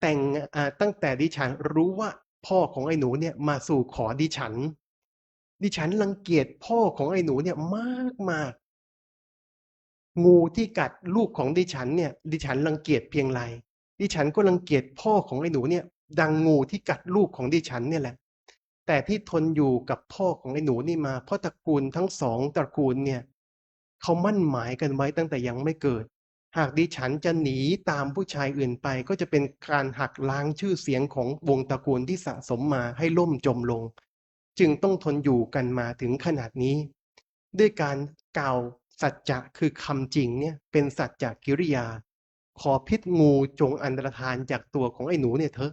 แต่ง อ่า ตั้งแต่ดิฉันรู้ว่าพ่อของไอ้หนูเนี่ยมาสู่ขอดิฉัน ดิฉันรังเกียจพ่อของไอ้หนูเนี่ยมากมากๆ งูที่กัดลูกของดิฉันเนี่ย ดิฉันรังเกียจเพียงไร ดิฉันก็รังเกียจพ่อของไอ้หนูเนี่ย ดังงูที่กัดลูกของดิฉันเนี่ยแหละ แต่ที่ทนอยู่กับพ่อของไอ้หนูนี่มา เพราะตระกูลทั้งสองตระกูลเนี่ย เขามั่นหมายกันไว้ตั้งแต่ยังไม่เกิด หากดิฉันจะหนีตามผู้ชายอื่นไป ก็จะเป็นการหักล้างชื่อเสียงของวงตระกูลที่สะสมมาให้ล่มจมลง จึงต้องทนอยู่กันมาถึงขนาดนี้ ด้วยการกล่าวสัจจะคือคำจริงเนี่ย เป็นสัจจกิริยา ขอพิษงูจงอันตรธานจากตัวของไอ้หนูเนี่ยเถอะ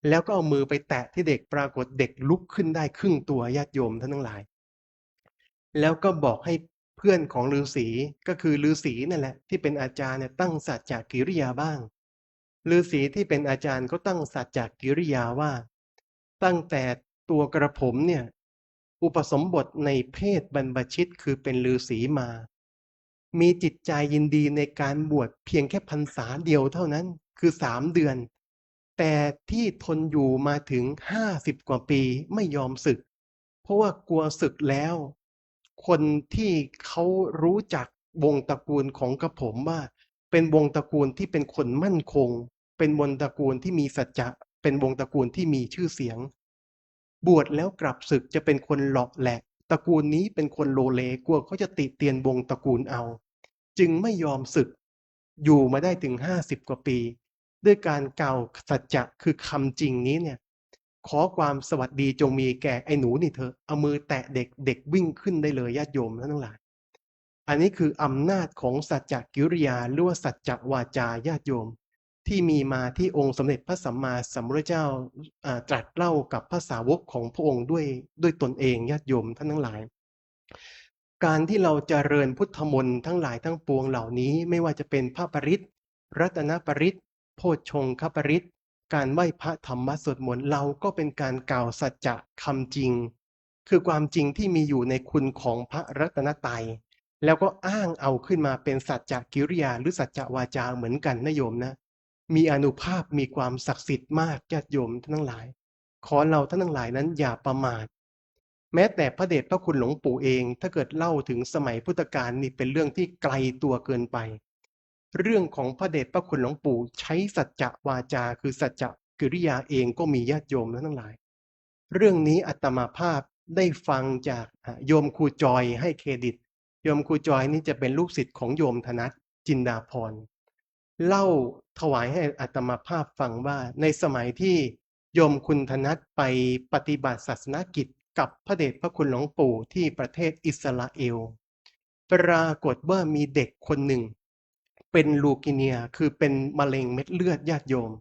แล้วก็เอามือไปแตะที่เด็ก ปรากฏเด็กลุกขึ้นได้ครึ่งตัว ญาติโยมท่านทั้งหลาย แล้วก็บอกให้เพื่อนของฤาษี ก็คือฤาษีนั่นแหละที่เป็นอาจารย์เนี่ยตั้งสัจจกิริยาบ้าง ฤาษีที่เป็นอาจารย์ก็ตั้งสัจจกิริยาว่า ตั้งแต่ตัวกระผมเนี่ยอุปสมบทในเพศบรรพชิต คือเป็นฤาษีมา มีจิตใจยินดีในการบวชเพียงแค่พรรษาเดียวเท่านั้น คือสามเดือน แต่ที่ทนอยู่มาถึงห้าสิบกว่าปีไม่ยอมสึก เพราะว่ากลัวสึกแล้ว คนที่เขารู้จักวงตระกูลของกระผมว่า เป็นวงตระกูลที่เป็นคนมั่นคง เป็นวงตระกูลที่มีสัจจะ เป็นวงตระกูลที่มีชื่อเสียง บวชแล้วกลับสึกจะเป็นคนเหลาะแหละ ตระกูลนี้เป็นคนโลเล กลัวเขาจะติเตียนวงตระกูลเอา จึงไม่ยอมสึก อยู่มาได้ถึงห้าสิบกว่าปี ด้วยการกล่าวสัจจะคือคำจริงนี้เนี่ย ขอความสวัสดีจงมีแก่ไอ้หนูนี่เถอะ เอามือแตะเด็ก เด็กวิ่งขึ้นได้เลย ญาติโยมท่านทั้งหลาย อันนี้คืออำนาจของสัจจกิริยา หรือว่าสัจจวาจา ญาติโยม ที่มีมาที่องค์สมเด็จพระสัมมาสัมพุทธเจ้า อ่า ตรัสเล่ากับพระสาวกของพระองค์ด้วย ด้วยตนเอง ญาติโยมท่านทั้งหลาย การที่เราเจริญพุทธมนต์ทั้งหลายทั้งปวงเหล่านี้ ไม่ว่าจะเป็นพระปริตร รัตนปริตร โพชฌงคปริตร การไหว้พระ ทำวัตร สวดมนต์ เราก็เป็นการกล่าวสัจจะคำจริง คือความจริงที่มีอยู่ในคุณของพระรัตนตรัย แล้วก็อ้างเอาขึ้นมาเป็นสัจจกิริยา หรือสัจจวาจาเหมือนกันนะโยมนะ มีอานุภาพ มีความศักดิ์สิทธิ์มาก ญาติโยมท่านทั้งหลาย ขอเราท่านทั้งหลายนั้นอย่าประมาท แม้แต่พระเดชพระคุณหลวงปู่เอง ถ้าเกิดเล่าถึงสมัยพุทธกาลนี่เป็นเรื่องที่ไกลตัวเกินไป เรื่องของพระเดชพระคุณหลวงปู่ใช้สัจจวาจา คือสัจจกิริยาเองก็มี ญาติโยมท่านทั้งหลาย เรื่องนี้อาตมาภาพได้ฟังจาก อ่ะ โยมครูจอย ให้เครดิต โยมครูจอยนี่จะเป็นลูกศิษย์ของโยมธนัท จินดาภรณ์ เล่าถวายให้อาตมาภาพฟังว่า ในสมัยที่โยมคุณธนัทไปปฏิบัติศาสนกิจกับพระเดชพระคุณหลวงปู่ที่ประเทศอิสราเอล ปรากฏว่ามีเด็กคนหนึ่ง เป็นลูคีเมีย คือเป็นมะเร็งเม็ดเลือด ญาติโยม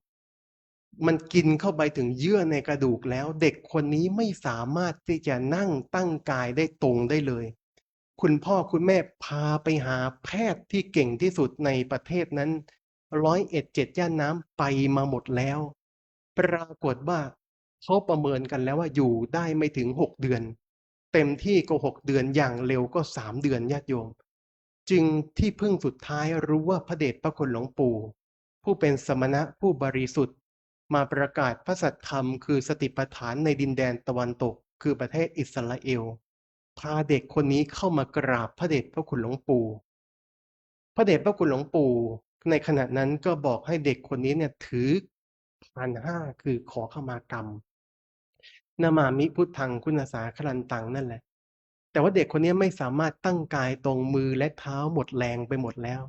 มันกินเข้าไปถึงเยื่อในกระดูกแล้ว เด็กคนนี้ไม่สามารถที่จะนั่งตั้งกายได้ตรงได้เลย คุณพ่อคุณแม่พาไปหาแพทย์ที่เก่งที่สุดในประเทศนั้น ร้อยเอ็ด เจ็ดย่านน้ำ ไปมาหมดแล้ว ปรากฏว่าเขาประเมินกันแล้วว่าอยู่ได้ไม่ถึงหกเดือน เต็มที่ก็หกเดือน อย่างเร็วก็สามเดือน ญาติโยม จึงที่พึ่งสุดท้ายรู้ว่าพระเดชพระคุณหลวงปู่ ผู้เป็นสมณะผู้บริสุทธิ์ มาประกาศพระสัทธรรม คือสติปัฏฐานในดินแดนตะวันตก คือประเทศอิสราเอล พาเด็กคนนี้เข้ามากราบพระเดชพระคุณหลวงปู่ พระเดชพระคุณหลวงปู่ในขณะนั้นก็บอกให้เด็กคนนี้เนี่ยถือขันธ์ห้า คือขอขมากรรม namāmi buddhaṃ khuddasāgarantaṃ นั่นแหละ แต่ว่าเด็กคนนี้ไม่สามารถตั้งกายตรง มือและเท้าหมดแรงไปหมดแล้ว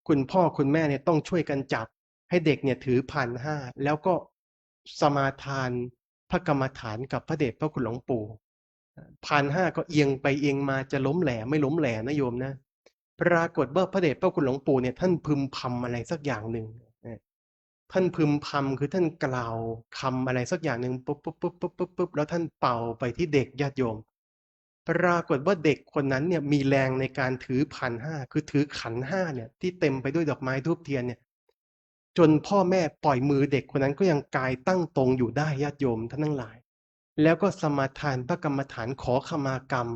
คุณพ่อคุณแม่เนี่ยต้องช่วยกันจับให้เด็กเนี่ยถือขันธ์ห้า แล้วก็สมาทานพระกรรมฐานกับพระเดชพระคุณหลวงปู่ ขันธ์ห้าก็เอียงไปเอียงมา จะล้มแหล่ไม่ล้มแหล่นะโยมนะ ปรากฏว่าพระเดชพระคุณหลวงปู่เนี่ยท่านพึมพำอะไรสักอย่างหนึ่ง ท่านพึมพำ คือท่านกล่าวคำอะไรสักอย่างหนึ่ง ปุ๊บปุ๊บปุ๊บปุ๊บปุ๊บปุ๊บ แล้วท่านเป่าไปที่เด็ก ญาติโยม ปรากฏว่าเด็กคนนั้นเนี่ยมีแรงในการถือขันธ์ห้า คือถือขันธ์ห้าเนี่ยที่เต็มไปด้วยดอกไม้ธูปเทียนเนี่ย จนพ่อแม่ปล่อยมือ เด็กคนนั้นก็ยังกายตั้งตรงอยู่ได้ ญาติโยมท่านทั้งหลาย แล้วก็สมาทานพระกรรมฐานขอขมากรรม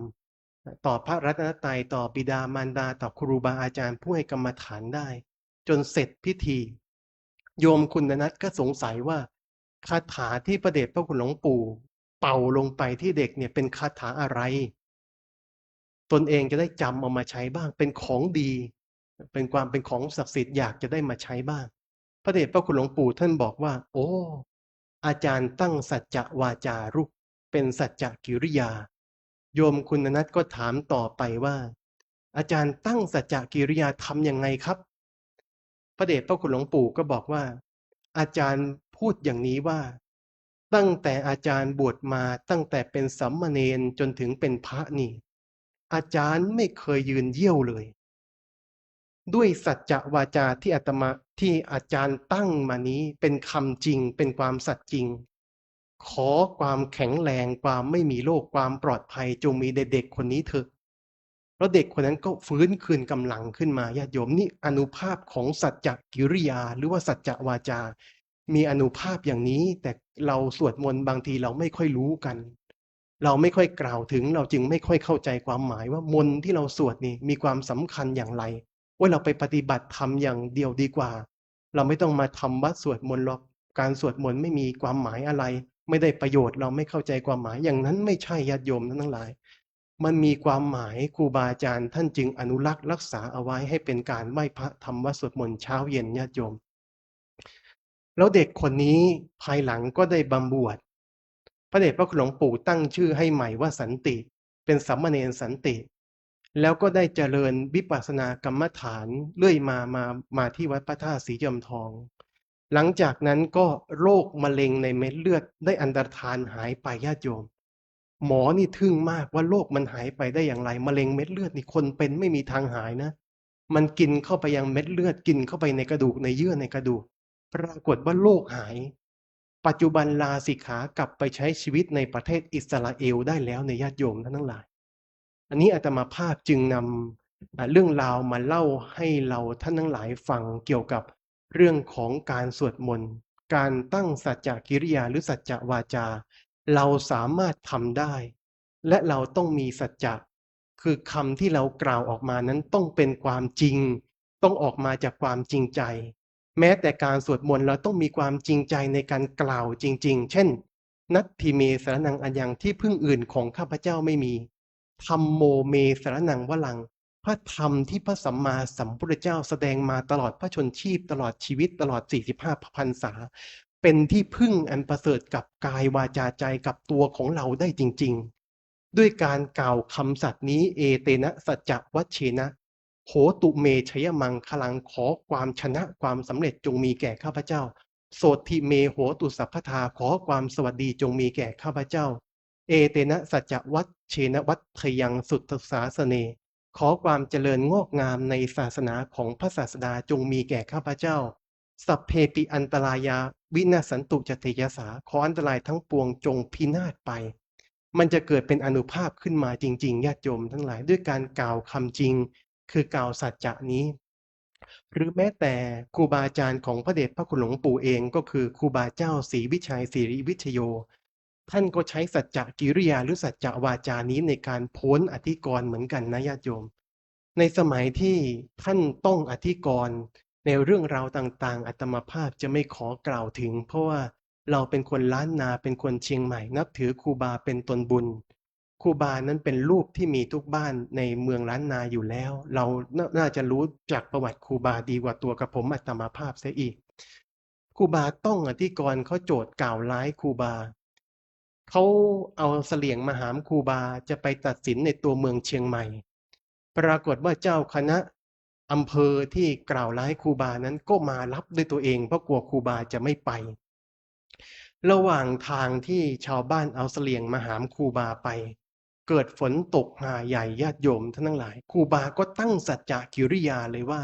ต่อพระรัตนตรัย ต่อบิดามารดา ต่อครูบาอาจารย์ผู้ให้กรรมฐานได้ จนเสร็จพิธี โยมคุณธนัทก็สงสัยว่าคาถาที่พระเดชพระคุณหลวงปู่เป่าลงไปที่เด็กเนี่ยเป็นคาถาอะไร ตนเองจะได้จำเอามาใช้บ้าง เป็นของดี เป็นความเป็นของศักดิ์สิทธิ์ อยากจะได้มาใช้บ้าง พระเดชพระคุณหลวงปู่ท่านบอกว่า โอ้ อาจารย์ตั้งสัจจวาจาลูก เป็นสัจจกิริยา โยมคุณธนัทก็ถามต่อไปว่า อาจารย์ตั้งสัจจกิริยาทำยังไงครับ พระเดชพระคุณหลวงปู่ก็บอกว่า อาจารย์พูดอย่างนี้ว่า ตั้งแต่อาจารย์บวชมา ตั้งแต่เป็นสามเณรจนถึงเป็นพระนี่ อาจารย์ไม่เคยยืนเยี่ยวเลย ด้วยสัจจวาจาที่อาตมา ที่อาจารย์ตั้งมานี้เป็นคำจริง เป็นความสัตย์จริง ขอความแข็งแรง ความไม่มีโรค ความปลอดภัยจงมีแด่เด็กคนนี้เถอะ แล้วเด็กคนนั้นก็ฟื้นคืนกำลังขึ้นมา ญาติโยม นี่อานุภาพของสัจจกิริยา หรือว่าสัจจวาจา มีอานุภาพอย่างนี้ แต่เราสวดมนต์บางทีเราไม่ค่อยรู้กัน เราไม่ค่อยกล่าวถึง เราจึงไม่ค่อยเข้าใจความหมายว่ามนต์ที่เราสวดนี่มีความสำคัญอย่างไร ว่าเราไปปฏิบัติธรรมอย่างเดียวดีกว่า เราไม่ต้องมาทำวัตรสวดมนต์หรอก การสวดมนต์ไม่มีความหมายอะไร ไม่ได้ประโยชน์ เราไม่เข้าใจความหมาย อย่างนั้นไม่ใช่ ญาติโยมทั้งหลาย มันมีความหมาย ครูบาอาจารย์ท่านจึงอนุรักษ์รักษาเอาไว้ให้เป็นการไหว้พระ ทำวัตรสวดมนต์เช้าเย็น ญาติโยม แล้วเด็กคนนี้ภายหลังก็ได้บำบวช พระเดชพระคุณหลวงปู่ตั้งชื่อให้ใหม่ว่าสันติ เป็นสามเณรสันติ แล้วก็ได้เจริญวิปัสสนากรรมฐานเรื่อยมา มา มาที่วัดพระธาตุศรีจอมทอง หลังจากนั้นก็โรคมะเร็งในเม็ดเลือดได้อันตรธานหายไป ญาติโยม หมอนี่ทึ่งมากว่าโรคมันหายไปได้อย่างไร มะเร็งเม็ดเลือดนี่คนเป็นไม่มีทางหายนะ มันกินเข้าไปยังเม็ดเลือด กินเข้าไปในกระดูก ในเยื่อในกระดูก ปรากฏว่าโรคหาย ปัจจุบันลาสิกขากลับไปใช้ชีวิตในประเทศอิสราเอลได้แล้ว ในญาติโยมท่านทั้งหลาย อันนี้อาตมาภาพจึงนำ อ่า เรื่องราวมาเล่าให้เราท่านทั้งหลายฟังเกี่ยวกับเรื่องของการสวดมนต์ การตั้งสัจจกิริยาหรือสัจจวาจา เราสามารถทำได้ และเราต้องมีสัจจะ คือคำที่เรากล่าวออกมานั้นต้องเป็นความจริง ต้องออกมาจากความจริงใจ แม้แต่การสวดมนต์เราต้องมีความจริงใจในการกล่าวจริงๆ เช่น Natthi me saraṇaṃ aññaṃ ที่พึ่งอื่นของข้าพเจ้าไม่มี Dhammo me saraṇaṃ varaṃ พระธรรมที่พระสัมมาสัมพุทธเจ้าแสดงมาตลอดพระชนม์ชีพ ตลอดชีวิต ตลอด สี่สิบห้า พรรษา เป็นที่พึ่งอันประเสริฐกับกายวาจาใจกับตัวของเราได้จริงๆ ด้วยการกล่าวคำสัตย์นี้ Etena saccavajjena hotu me jayamaṅgalaṃ ขอความชนะความสำเร็จจงมีแก่ข้าพเจ้า Sotthi me hotu sabbadā ขอความสวัสดีจงมีแก่ข้าพเจ้า Etena saccavajjena vaḍḍheyyaṃ buddhasāsane ขอความเจริญงอกงามในศาสนาของพระศาสดาจงมีแก่ข้าพเจ้า Sabbepi antarāyā vinassantu ca tejasā ขออันตรายทั้งปวงจงพินาศไป มันจะเกิดเป็นอานุภาพขึ้นมาจริงๆ ญาติโยมทั้งหลาย ด้วยการกล่าวคำจริง คือกล่าวสัจจะนี้ หรือแม้แต่ครูบาอาจารย์ของพระเดชพระคุณหลวงปู่เอง ก็คือครูบาเจ้าศรีวิชัย สิริวิชโย ท่านก็ใช้สัจจกิริยาหรือสัจจวาจานี้ในการพ้นอธิกรณ์เหมือนกันนะ ญาติโยม ในสมัยที่ท่านต้องอธิกรณ์ในเรื่องราวต่างๆ อาตมาภาพจะไม่ขอกล่าวถึง เพราะว่าเราเป็นคนล้านนา เป็นคนเชียงใหม่ นับถือครูบาเป็นตนบุญ ครูบานั้นเป็นรูปที่มีทุกบ้านในเมืองล้านนาอยู่แล้ว เราน่า น่าจะรู้จักประวัติครูบาดีกว่าตัวกระผมอาตมาภาพเสียอีก ครูบาต้องอธิกรณ์เขาโจทก์กล่าวร้ายครูบา เขาเอาเสลี่ยงมาหามครูบาจะไปตัดสินในตัวเมืองเชียงใหม่ ปรากฏว่าเจ้าคณะอำเภอที่กล่าวร้ายครูบานั้นก็มารับด้วยตัวเอง เพราะกลัวครูบาจะไม่ไป ระหว่างทางที่ชาวบ้านเอาเสลี่ยงมาหามครูบาไป เกิดฝนตกหาใหญ่ ญาติโยมท่านทั้งหลาย ครูบาก็ตั้งสัจจกิริยาเลยว่า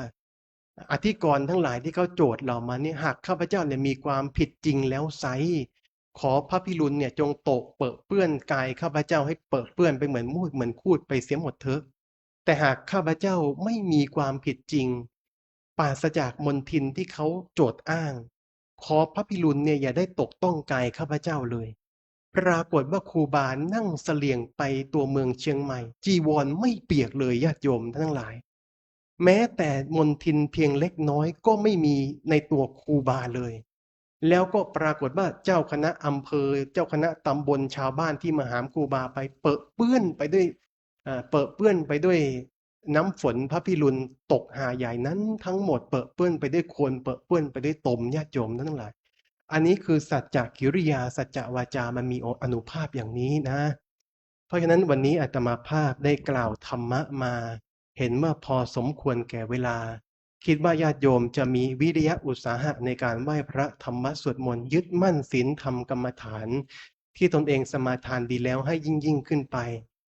อธิกรณ์ทั้งหลายที่เขาโจทก์เรามาเนี่ย หากข้าพเจ้าเนี่ยมีความผิดจริงแล้วไซร้ ขอพระพิรุณเนี่ยจงตกเปรอะเปื้อนกายข้าพเจ้าให้เปรอะเปื้อนไปเหมือนมูดเหมือนคูดไปเสียหมดเถอะ แต่หากข้าพเจ้าไม่มีความผิดจริง ปราศจากมลทินที่เขาโจทก์อ้าง ขอพระพิรุณเนี่ยอย่าได้ตกต้องกายข้าพเจ้าเลย ปรากฏว่าครูบานั่งเสลี่ยงไปตัวเมืองเชียงใหม่ จีวรไม่เปียกเลย ญาติโยมท่านทั้งหลาย แม้แต่มลทินเพียงเล็กน้อยก็ไม่มีในตัวครูบาเลย แล้วก็ปรากฏว่าเจ้าคณะอำเภอ เจ้าคณะตำบล ชาวบ้านที่มาหามครูบาไปเปรอะเปื้อนไปด้วย เอ่อ เปรอะเปื้อนไปด้วยน้ำฝนพระพิรุณตกหาใหญ่นั้นทั้งหมด เปรอะเปื้อนไปด้วยโคลน เปรอะเปื้อนไปด้วยตม ญาติโยมท่านทั้งหลาย อันนี้คือสัจจกิริยา สัจจวาจา มันมีอานุภาพอย่างนี้นะ เพราะฉะนั้นวันนี้อาตมาภาพได้กล่าวธรรมะมา เห็นว่าพอสมควรแก่เวลา คิดว่าญาติโยมจะมีวิริยะอุตสาหะในการไหว้พระธรรมสวดมนต์ ยึดมั่นศีลธรรมกรรมฐาน ที่ตนเองสมาทานดีแล้วให้ยิ่งๆขึ้นไป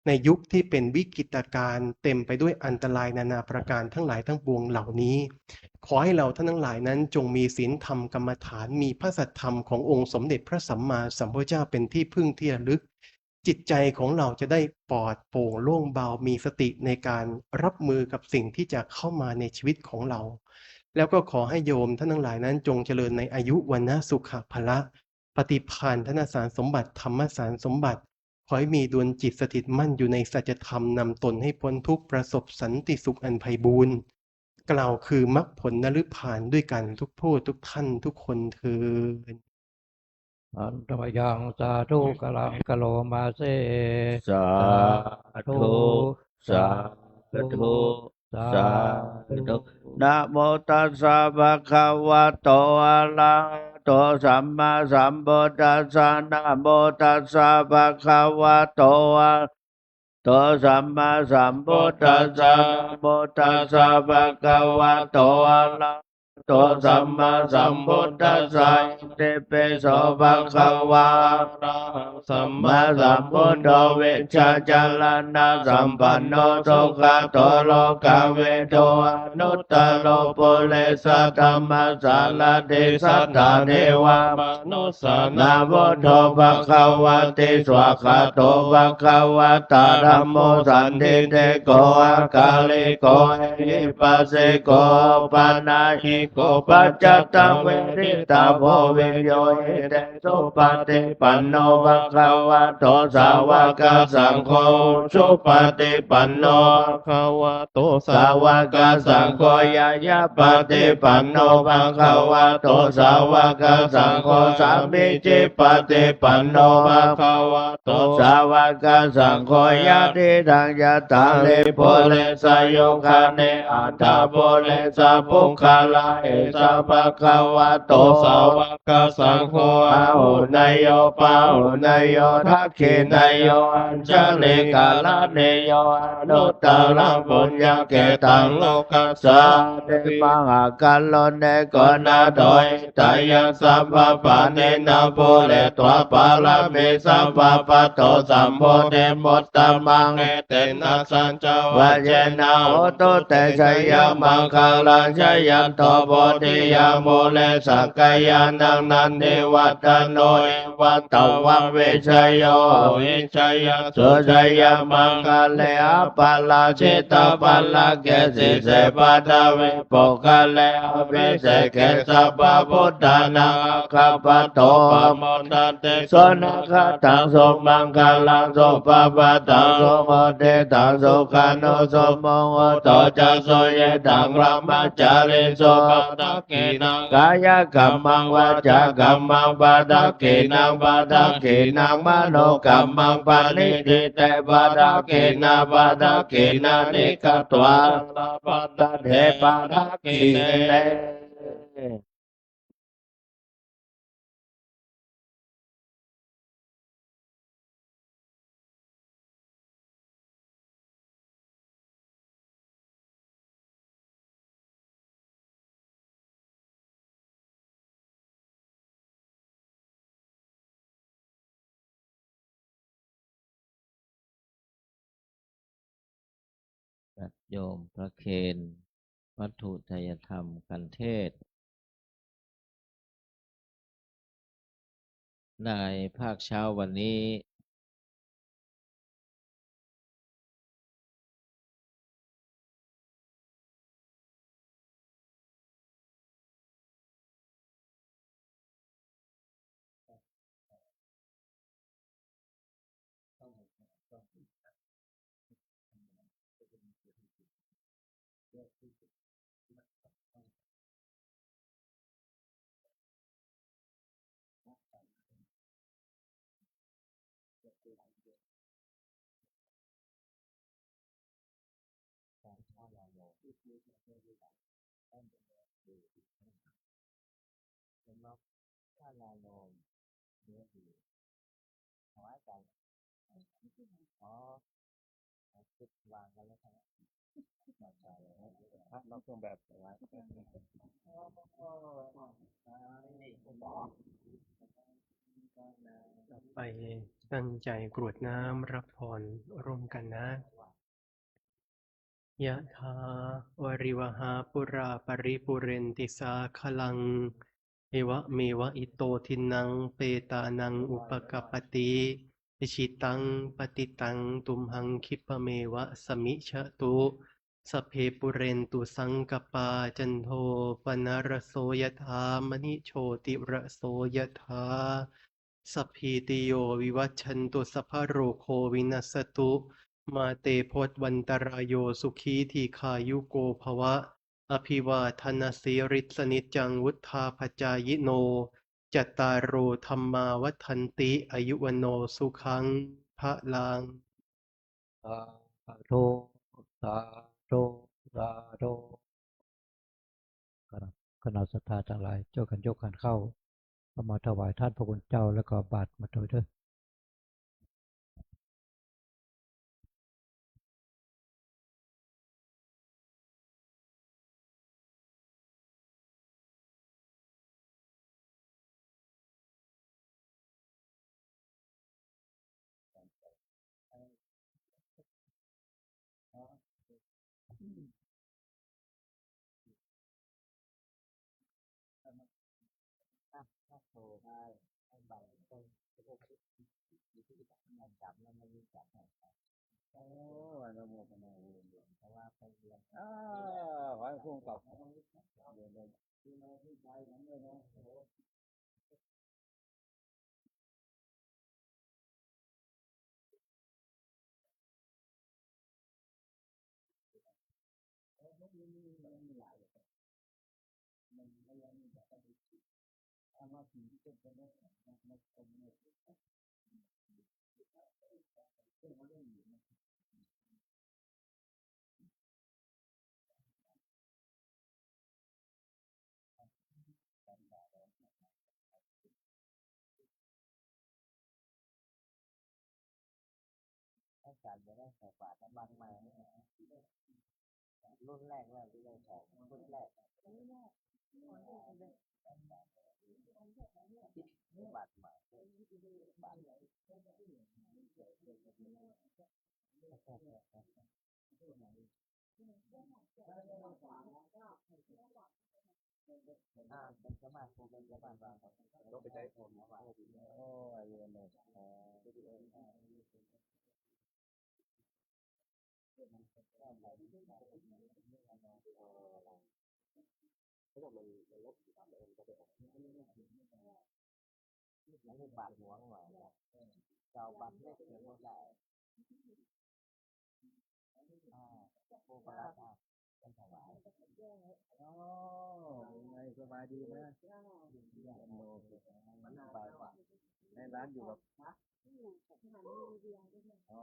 ในยุคที่เป็นวิกฤตการณ์เต็มไปด้วยอันตรายนานาประการทั้งหลายทั้งปวงเหล่านี้ ขอให้เราท่านทั้งหลายนั้นจงมีศีลธรรมกรรมฐาน มีพระสัทธรรมขององค์สมเด็จพระสัมมาสัมพุทธเจ้าเป็นที่พึ่งที่ระลึก จิตใจของเราจะได้ปลอดโปร่งโล่งเบา มีสติในการรับมือกับสิ่งที่จะเข้ามาในชีวิตของเรา แล้วก็ขอให้โยมท่านทั้งหลายนั้นจงเจริญในอายุ วรรณะ สุขะ พละ ปฏิภาณ ธนสารสมบัติ ธรรมสารสมบัติ ขอให้มีดวงจิตสถิตมั่นอยู่ในสัจธรรม นำตนให้พ้นทุกข์ ประสบสันติสุขอันไพบูลย์ กล่าวคือมรรคผลนฤพานด้วยกันทุกผู้ทุกท่านทุกคนเทอญ Handa mayaṃ sādhukaraṃ karomase. Sādhu, sādhu, sādhu. Namo tassa bhagavato arahato sammāsambuddhassa. Namo tassa bhagavato arahato sammāsambuddhassa. Namo tassa bhagavato arahato to sammāsambuddhassa. Itipi so bhagavā arahaṃ sammāsambuddho vijjācaraṇasampanno sugato lokavidū anuttaro purisadammasārathi satthā devamanu ssānaṃ buddho bhagavāti. Svākkhāto bhagavatā dhammo sandiṭṭhiko akāliko ehipassiko opanayiko paccattaṃ veditabbo viññūhīti. Supaṭipanno bhagavato sāvakasaṅgho, ujupaṭipanno bhagavato sāvakasaṅgho, ñāyapaṭipanno bhagavato sāvakasaṅgho, sāmīcipaṭipanno bhagavato sāvakasaṅgho, yadidaṃ cattāri purisayugāni aṭṭha purisapuggalā, esa bhagavato sāvakasaṅgho, āhuneyyo pāhuneyyo dakkhiṇeyyo añjalikaraṇīyo anuttaraṃ puññakkhettaṃ lokassāti. Mahākāruṇiko nātho hitāya sabbapāṇinaṃ pūretvā pāramī sabbā patto sambodhimuttamaṃ, etena saccavajjena hotu te jayamaṅgalaṃ. Jayanto bodhiyā mūle sakyānaṃ nandivaḍḍhano, evaṃ tvaṃ vijayo hohi jayassu jayamaṅgale. Aparājitapallaṅke sīse paṭhavipokkhare, abhiseke sabbabuddhānaṃ aggappatto pamodati. Sunakkhattaṃ sumaṅgalaṃ supabhātaṃ suhuṭṭhitaṃ, sukhaṇo sumuhutto ca suyiṭṭhaṃ brahmacārisu. Padakkhiṇaṃ kāyakammaṃ vācākammaṃ padakkhiṇaṃ, padakkhiṇaṃ manokammaṃ paṇidhī te padakkhiṇā, padakkhiṇāni katvāna labhantatthe padakkhiṇe. ญาติโยมพระเคน วัตถุไทยธรรมคันเทศน์ ในภาคเช้าวันนี้ อ๋อ วางกันแล้วครับ ครับ นอกเครื่องแบบ ต่อไปตั้งใจกรวดน้ำรับพรร่วมกันนะ Yathā vārivahā pūrā paripūrenti sāgaraṃ, evameva ito dinnaṃ petānaṃ upakappati. Icchitaṃ patthitaṃ tumhaṃ khippameva samijjhatu. Sabbe pūrentu saṅkappā, cando pannaraso yathā, maṇi jotiraso yathā. Sabbītiyo vivajjantu, sabbarogo vinassatu, mā te bhavatvantarāyo, sukhī dīghāyuko bhava. Abhivādanasīlissa niccaṃ vuḍḍhāpacāyino, cattāro dhammā vaḍḍhanti, āyu vaṇṇo sukhaṃ balaṃ. Sādhu, sādhu, sādhu. คณะ คณะศรัทธาทั้งหลาย ช่วยกันยกขันข้าว เอามาถวายท่านพระคุณเจ้า แล้วก็บาตรมาถวายด้วย ใช่ ให้บังต้น จับแล้วมันจับให้ โอ้ อนุโมทนาบุญ เพราะว่าไปเรียน อ่า ขอให้พุ่งกลับ เรียนได้ อาจารย์จะได้ใส่บาตรน้ำมันใหม่ไหม รุ่นแรกเลยที่ได้ใส่ รุ่นแรก บาตรใหม่ บาตรใหม่ อ่า เป็นเจ้าบ้าน ครูเป็นเจ้าบ้าน ต้องไปใช้คน โอ้ อายุหนึ่ง อ๋อ เขาบอกมัน มันลบสิบสามเปอร์เซ็นต์ ก็ไปออก อันนี้บาทหลวงหน่อยนะ เจ้าบาทเล็กยังไม่ได้ อ่า ผู้ประหลัดอ่ะ เป็นถวาย อ๋อ เป็นไง สบายดีนะ โอ้โห มันสบายกว่า ในร้านอยู่กับ อ๋อ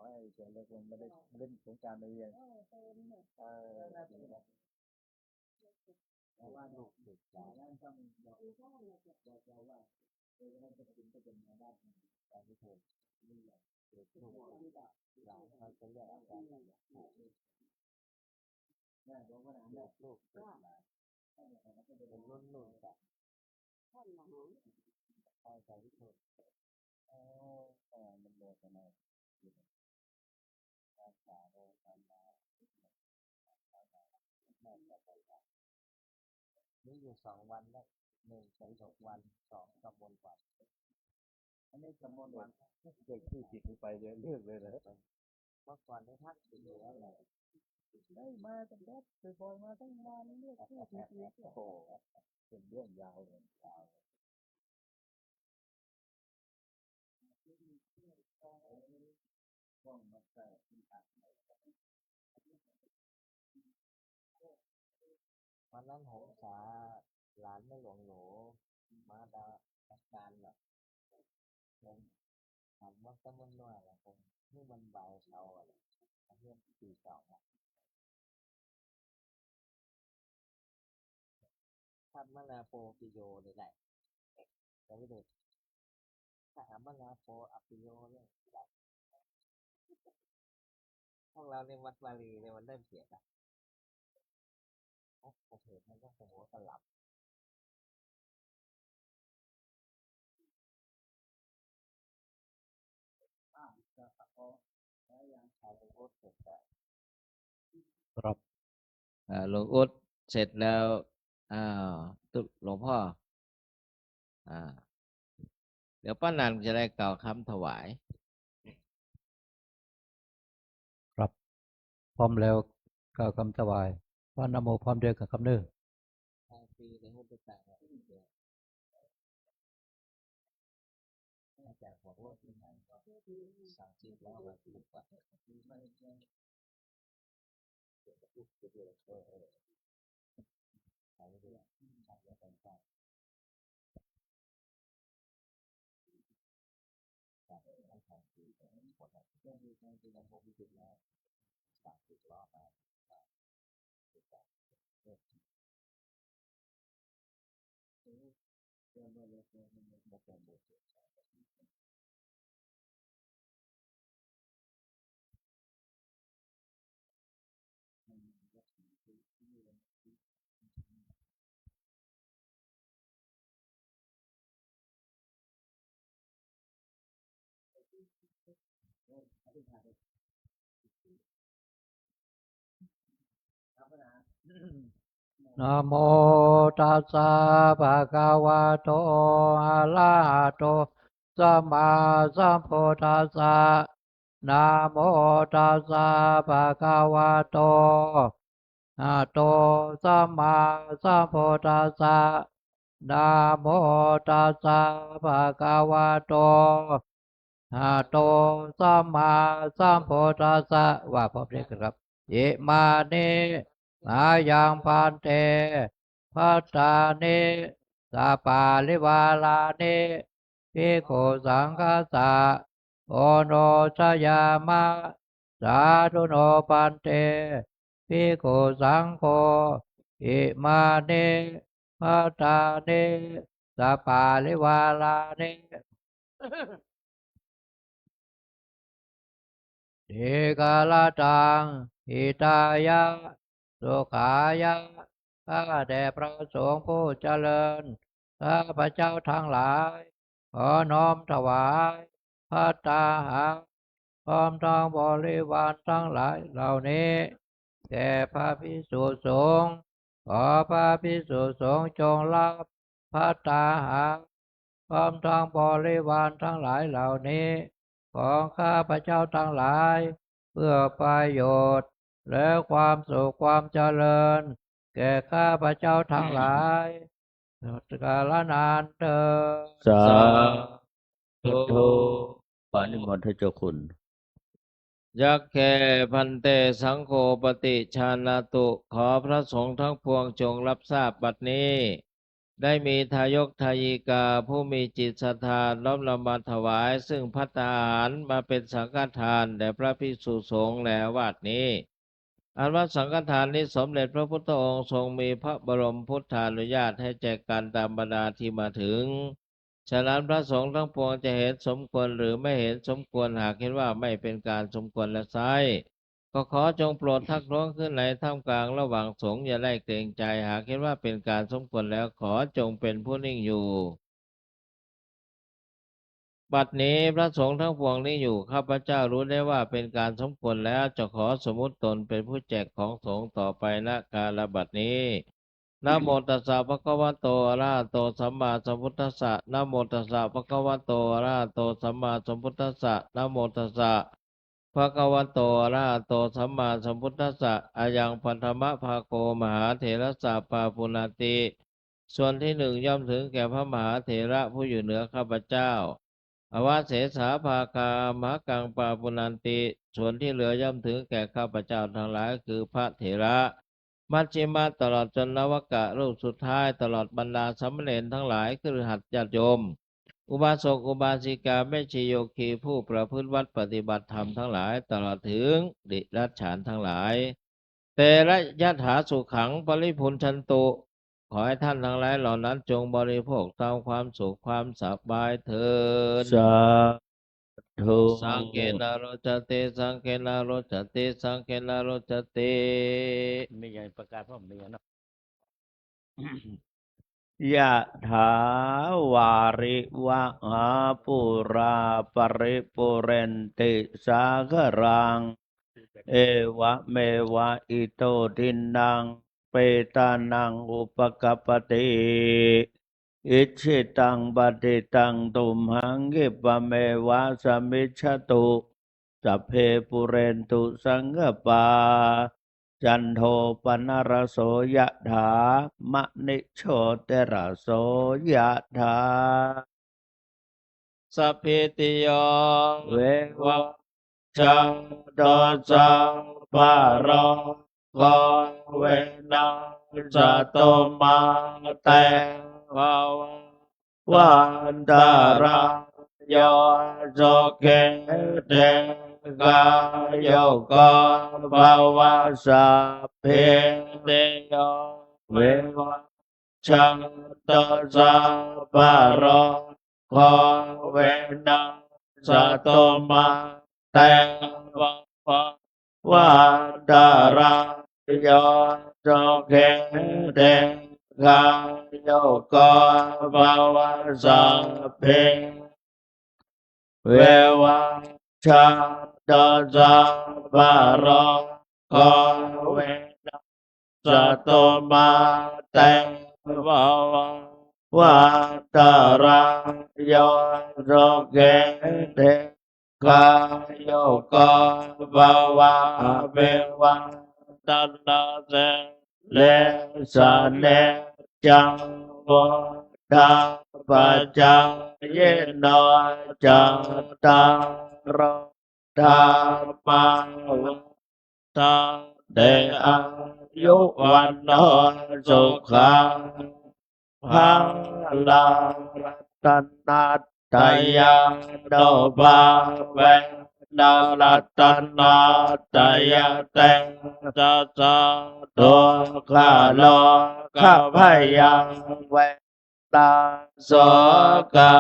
ไอ้เสียงเล็กมันไม่ได้เล่นสงกรานต์ในเวียง เออ ดีนะ เพราะว่าลูกติดใจ ตอนนี้เธอเกิดลูกหลานเขาจะเรียกอาจารย์ ลูกลูกติดหลาน เป็นรุ่นลูกกัน ใช่ สาธุชน โอ้ อนุโมทนา รักษาโรคกันมา นี่อยู่สองวันแล้ว หนึ่งไปหกวัน สองตำบลวัด อันนี้ตำบลวัด เด็กที่ติดไปเยอะเลือกเลยนะ เมื่อก่อนได้พักอยู่แล้วแหละ ได้มาตั้งแต่บ่อยๆ มาตั้งนาน เลือกที่ติดอยู่ โอ้โห เป็นเรื่องยาวเลย ยาว วันนั้นหงสาหลานแม่หลวงหนูมาดาอาจารย์น่ะ ผมถามว่าก็มันน้อยอะ ผมนี่มันเบาเบาอะ เรื่องปีสองอะ ธรรมนาโปปิโยนี่แหละ จะไม่หลุด ถ้าธรรมนาโปอปปิโยเนี่ย พวกเราในวัดวารีเนี่ยมันเริ่มเสียละ โอ้โห มันต้องหัวกะหล่ำ ครับ อ่า หลวงอุ๊ดเสร็จแล้ว อ้าว ตุ๊ หลวงพ่อ อ่า เดี๋ยวป้านันจะได้กล่าวคำถวาย ครับ พร้อมแล้วกล่าวคำถวาย ว่านะโมพร้อมเดียวกันครับเด้อ ทางฟรีในห้องต่างๆ อาจารย์บอกว่าที่ไหนก็สามสิบแล้ว วันที่กว่า ครับนะ Namo tassa bhagavato arahato sammāsambuddhassa. Namo tassa bhagavato arahato sammāsambuddhassa. Namo tassa bhagavato arahato sammāsambuddhassa. ว่าพร้อมเสียงกันครับ Imāni mayaṃ bhante bhattāni saparivārāni bhikkhusaṅghassa oṇojayāma. Sādhu no bhante bhikkhusaṅgho imāni bhattāni saparivārāni dīgharattaṃ hitāya sukhāya ข้าแต่พระสงฆ์ผู้เจริญ ข้าพเจ้าทั้งหลาย ขอน้อมถวายภัตตาหาร พร้อมทั้งบริวารทั้งหลายเหล่านี้ แก่พระภิกษุสงฆ์ ขอพระภิกษุสงฆ์จงรับภัตตาหาร พร้อมทั้งบริวารทั้งหลายเหล่านี้ ของข้าพเจ้าทั้งหลาย เพื่อประโยชน์ และความสุขความเจริญ แก่ข้าพเจ้าทั้งหลาย กาลนานเทอญ สาธุ ขอนิมนต์ท่านเจ้าคุณ Yagghe bhante saṅgho paṭijānātu ขอพระสงฆ์ทั้งปวงจงรับทราบบัดนี้ ได้มีทายกทายิกาผู้มีจิตศรัทธาน้อมนำมาถวาย ซึ่งภัตตาหารมาเป็นสังฆทานแด่พระภิกษุสงฆ์แล บัดนี้ อันว่าสังฆทานนี้สมเด็จพระพุทธองค์ทรงมีพระบรมพุทธานุญาตให้แจกกันตามบรรดาที่มาถึง ฉะนั้นพระสงฆ์ทั้งปวงจะเห็นสมควรหรือไม่เห็นสมควร หากเห็นว่าไม่เป็นการสมควรและไซร้ ก็ขอจงโปรดทักท้วงขึ้นในท่ามกลางระหว่างสงฆ์ อย่าได้เกรงใจ หากเห็นว่าเป็นการสมควรแล้ว ขอจงเป็นผู้นิ่งอยู่ บัดนี้พระสงฆ์ทั้งปวงนิ่งอยู่ ข้าพเจ้ารู้ได้ว่าเป็นการสมควรแล้ว จะขอสมมุติตนเป็นผู้แจกของสงฆ์ต่อไป ณ กาลบัดนี้ Namo tassa bhagavato arahato sammāsambuddhassa. Namo tassa bhagavato arahato sammāsambuddhassa. Namo tassa bhagavato arahato sammāsambuddhassa. Ayaṃ paṭhamabhāgo mahātherassa pāpuṇāti. ส่วนที่หนึ่งย่อมถึงแก่พระมหาเถระผู้อยู่เหนือข้าพเจ้า Avasesā bhāgā amhākaṃ pāpuṇāti. ส่วนที่เหลือย่อมถึงแก่ข้าพเจ้าทั้งหลาย คือพระเถระ Majjhimā ตลอดจนนวกะรูปสุดท้าย ตลอดบรรดาสามเณรทั้งหลาย คฤหัสถ์ญาติโยม อุบาสกอุบาสิกา แม่ชีโยคี ผู้ประพฤติวัตรปฏิบัติธรรมทั้งหลาย ตลอดถึงเดรัจฉานทั้งหลาย Te yathāsukhaṃ paribhuñjantu. ขอให้ท่านทั้งหลายเหล่านั้นจงบริโภคตามความสุขความสบายเทอญ สาธุ Saṅghena rojati, saṅghena rojati, saṅghena rojati. มีอย่างประกาศผมมีเนาะ Yathā vārivahā pūrā paripūrenti sāgaraṃ, evameva ito dinnaṃ petānaṃ upakappati. Icchitaṃ patthitaṃ tumhaṃ khippameva samijjhatu, sabbe pūrentu saṅkappā, cando paṇṇaraso yathā, maṇi jotiraso yathā. Sabbītiyo vivajjantu, sabbarogo vinassatu, mā te bhavatvantarāyo, sukhī dīghāyuko bhava. Sabbītiyo vivajjantu, sabbarogo vinassatu, mā te bhavatvantarāyo, sukhī dīghāyuko bhava. Sabbītiyo vivajjantu, sabbarogo vinassatu, Sato mā te bhavatvantarāyo sukhī dīghāyuko bhava. Abhivādanasīlissa niccaṃ vuḍḍhāpacāyino cattāro dhammā vaḍḍhanti āyu vaṇṇo sukhaṃ balaṃ. Ratanattayānubhāvena ratanattayatejasā dukkharogabhayā verā sokā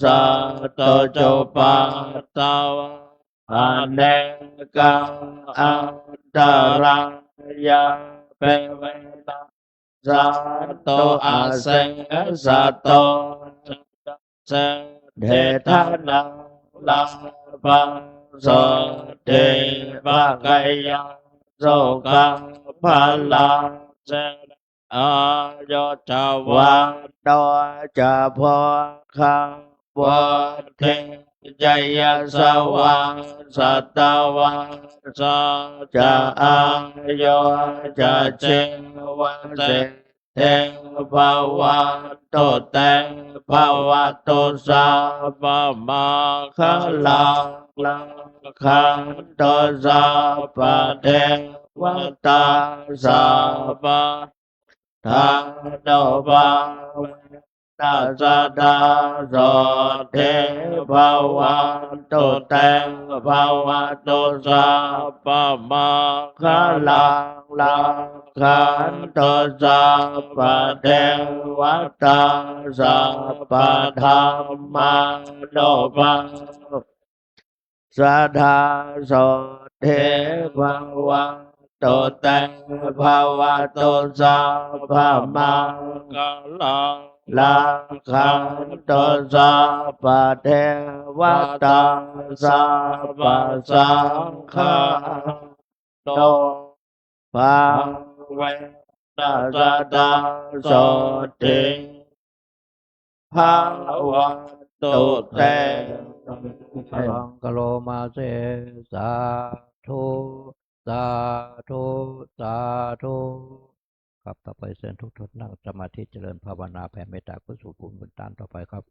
sattu cupaddavā anekā antarāyāpi vinassantu asesato. Jayasiddhi dhanaṃ lābhaṃ sotthi bhāgyaṃ sukhaṃ balaṃ. Siri āyu ca vaṇṇo ca bhogaṃ vuḍḍhī ca yasavā satavassā ca āyū ca jīvasiddhī bhavantu te. Bhavatu sabbamaṅgalaṃ rakkhantu sabbadevatā sabba buddhānubhāvena sadā sotthī bhavantu te. Bhavatu sabbamaṅgalaṃ rakkhantu sabbadevatā sabbadhammānubhāvena sadā sotthī bhavantu te. Bhavatu sabbamaṅgalaṃ rakkhantu sabbadevatā sabbasaṅghānubhāvena sadā sotthī bhavantu te. Saṅgho karoma se. Sādhu, sādhu, sādhu. ครับ ต่อไปเชิญทุกท่านนั่งสมาธิเจริญภาวนาแผ่เมตตากุศลผลบุญต้านต่อไปครับ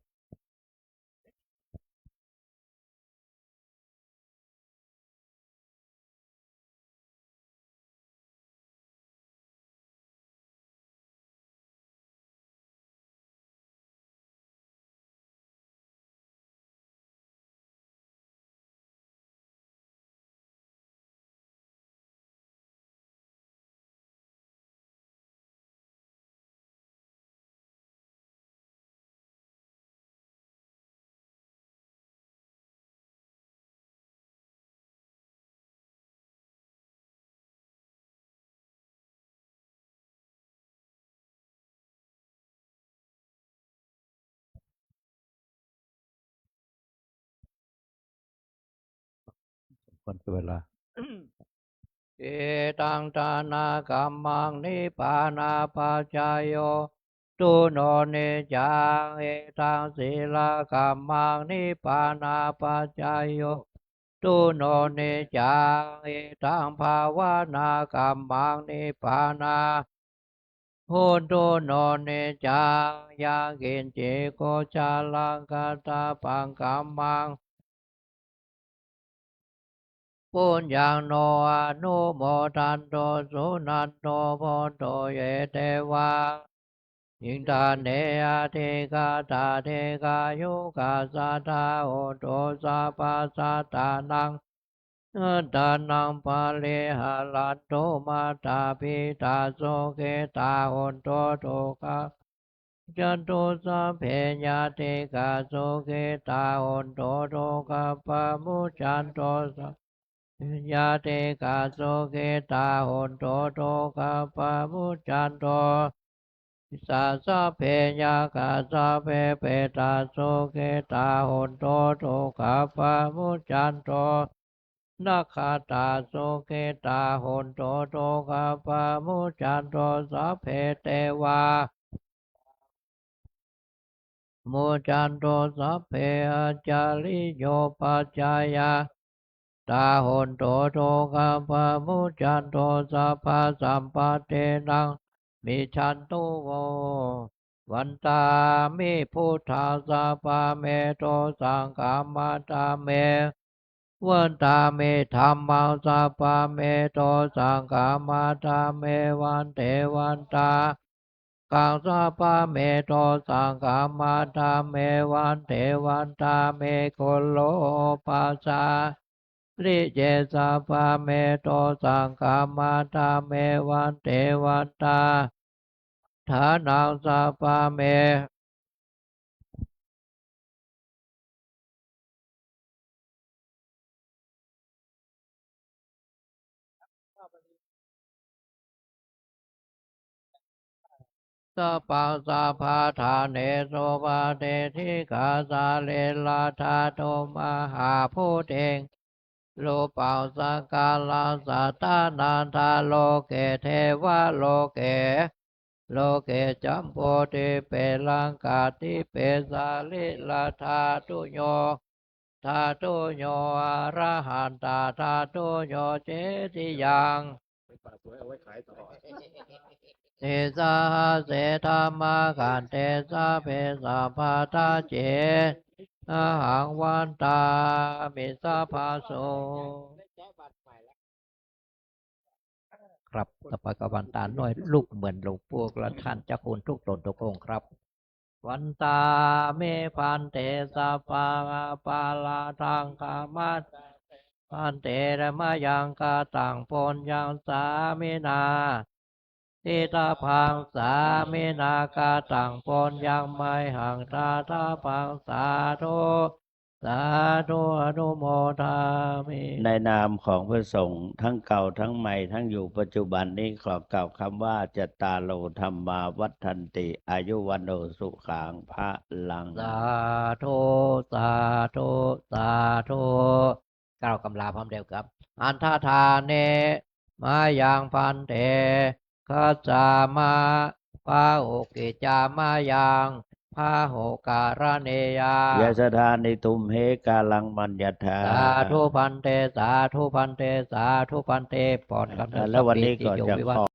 สมควรแก่เวลา Idaṃ dānakammaṃ nibbānapaccayo, tu no niccaṃ. Idaṃ sīlakammaṃ nibbānapaccayo, tu no niccaṃ. Idaṃ bhāvanākammaṃ nibbāna, hotu no niccaṃ. Yaṃ kiñci kusalakatammaṃ kammaṃ, puññaṃ no anumodantu, suṇantu bhonto ye devā, indāni adhigacchati. Dīghāyukā sadā hontu, sabbasattānaṃ attānaṃ pariharantu. Mātāpitā sukhitā hontu, dukkhā pamuccantu. Sabbe ñātikā sukhitā hontu, dukkhā pamuccantu. Sabbe ñātikā sukhitā hontu, dukkhā pamuccantu. Sā sabbe yakkhā sabbe petā sukhitā hontu, dukkhā pamuccantu. nakkhattaṃ sukhitā hontu, dukkhā pamuccantu, sabbe devā muccantu, sabbe ācariyupajjhāyā tā hontu, dukkhā pamuccantu, sabbasampattinānaṃ micchantu vo. Vandāmi buddhaṃ, sabbaṃ me dosaṃ khamatha me. Vandāmi dhammaṃ, sabbaṃ me dosaṃ khamatha me. Vande vandaṃ saṅghaṃ, sabbaṃ me dosaṃ khamatha me. Vande vandāmi guru upajjhāyā riye, sabbaṃ me dosaṃ khamatha me. Vande vandāmi dānaṃ, sabbaṃ me sabbaṃ sabbaṭṭhānesu patiṭṭhitā, sarīradhātu mahābodhiṃ rūpaṃ sakalaṃ sadarānaṃ, tha loke devaloke loke jambudīpe laṅkādīpe, sarīradhātuyo dhātuyo arahantadhātuyo, cetiyaṃ tisahase dhammakkhandhe, sabbe sabbaṭṭhāce, ahaṃ vandāmi sabbaso. ครับ ต่อไปก็วันตาน้อย ลูกเหมือนหลวงปู่และท่านเจ้าคุณทุกตนทุกองค์ครับ Vandāmi bhante, sabbaṃ aparādhaṃ khamatha me bhante, mayaṃ kataṃ puññaṃ sāminā ditabbaṃ, sāminā kataṃ puññaṃ mayhaṃ dātabbaṃ, sādhu sādhu anumodāmi. ในนามของพระสงฆ์ทั้งเก่าทั้งใหม่ทั้งอยู่ปัจจุบันนี้ขอกล่าวคำว่า cattāro dhammā vaḍḍhanti, āyu vaṇṇo sukhaṃ balaṃ. Sādhu sādhu sādhu กล่าวคำลาพร้อมเดียวครับ Andadāne mayaṃ bhante, gacchāma pāhukicca mayaṃ pāhukaraṇīyaṃ. Yassa dāni tumhe kālaṃ maññatha. Sādhu bhante, sādhu bhante, sādhu bhante. ผ่อนครับ แล้ววันนี้ก็จะขอ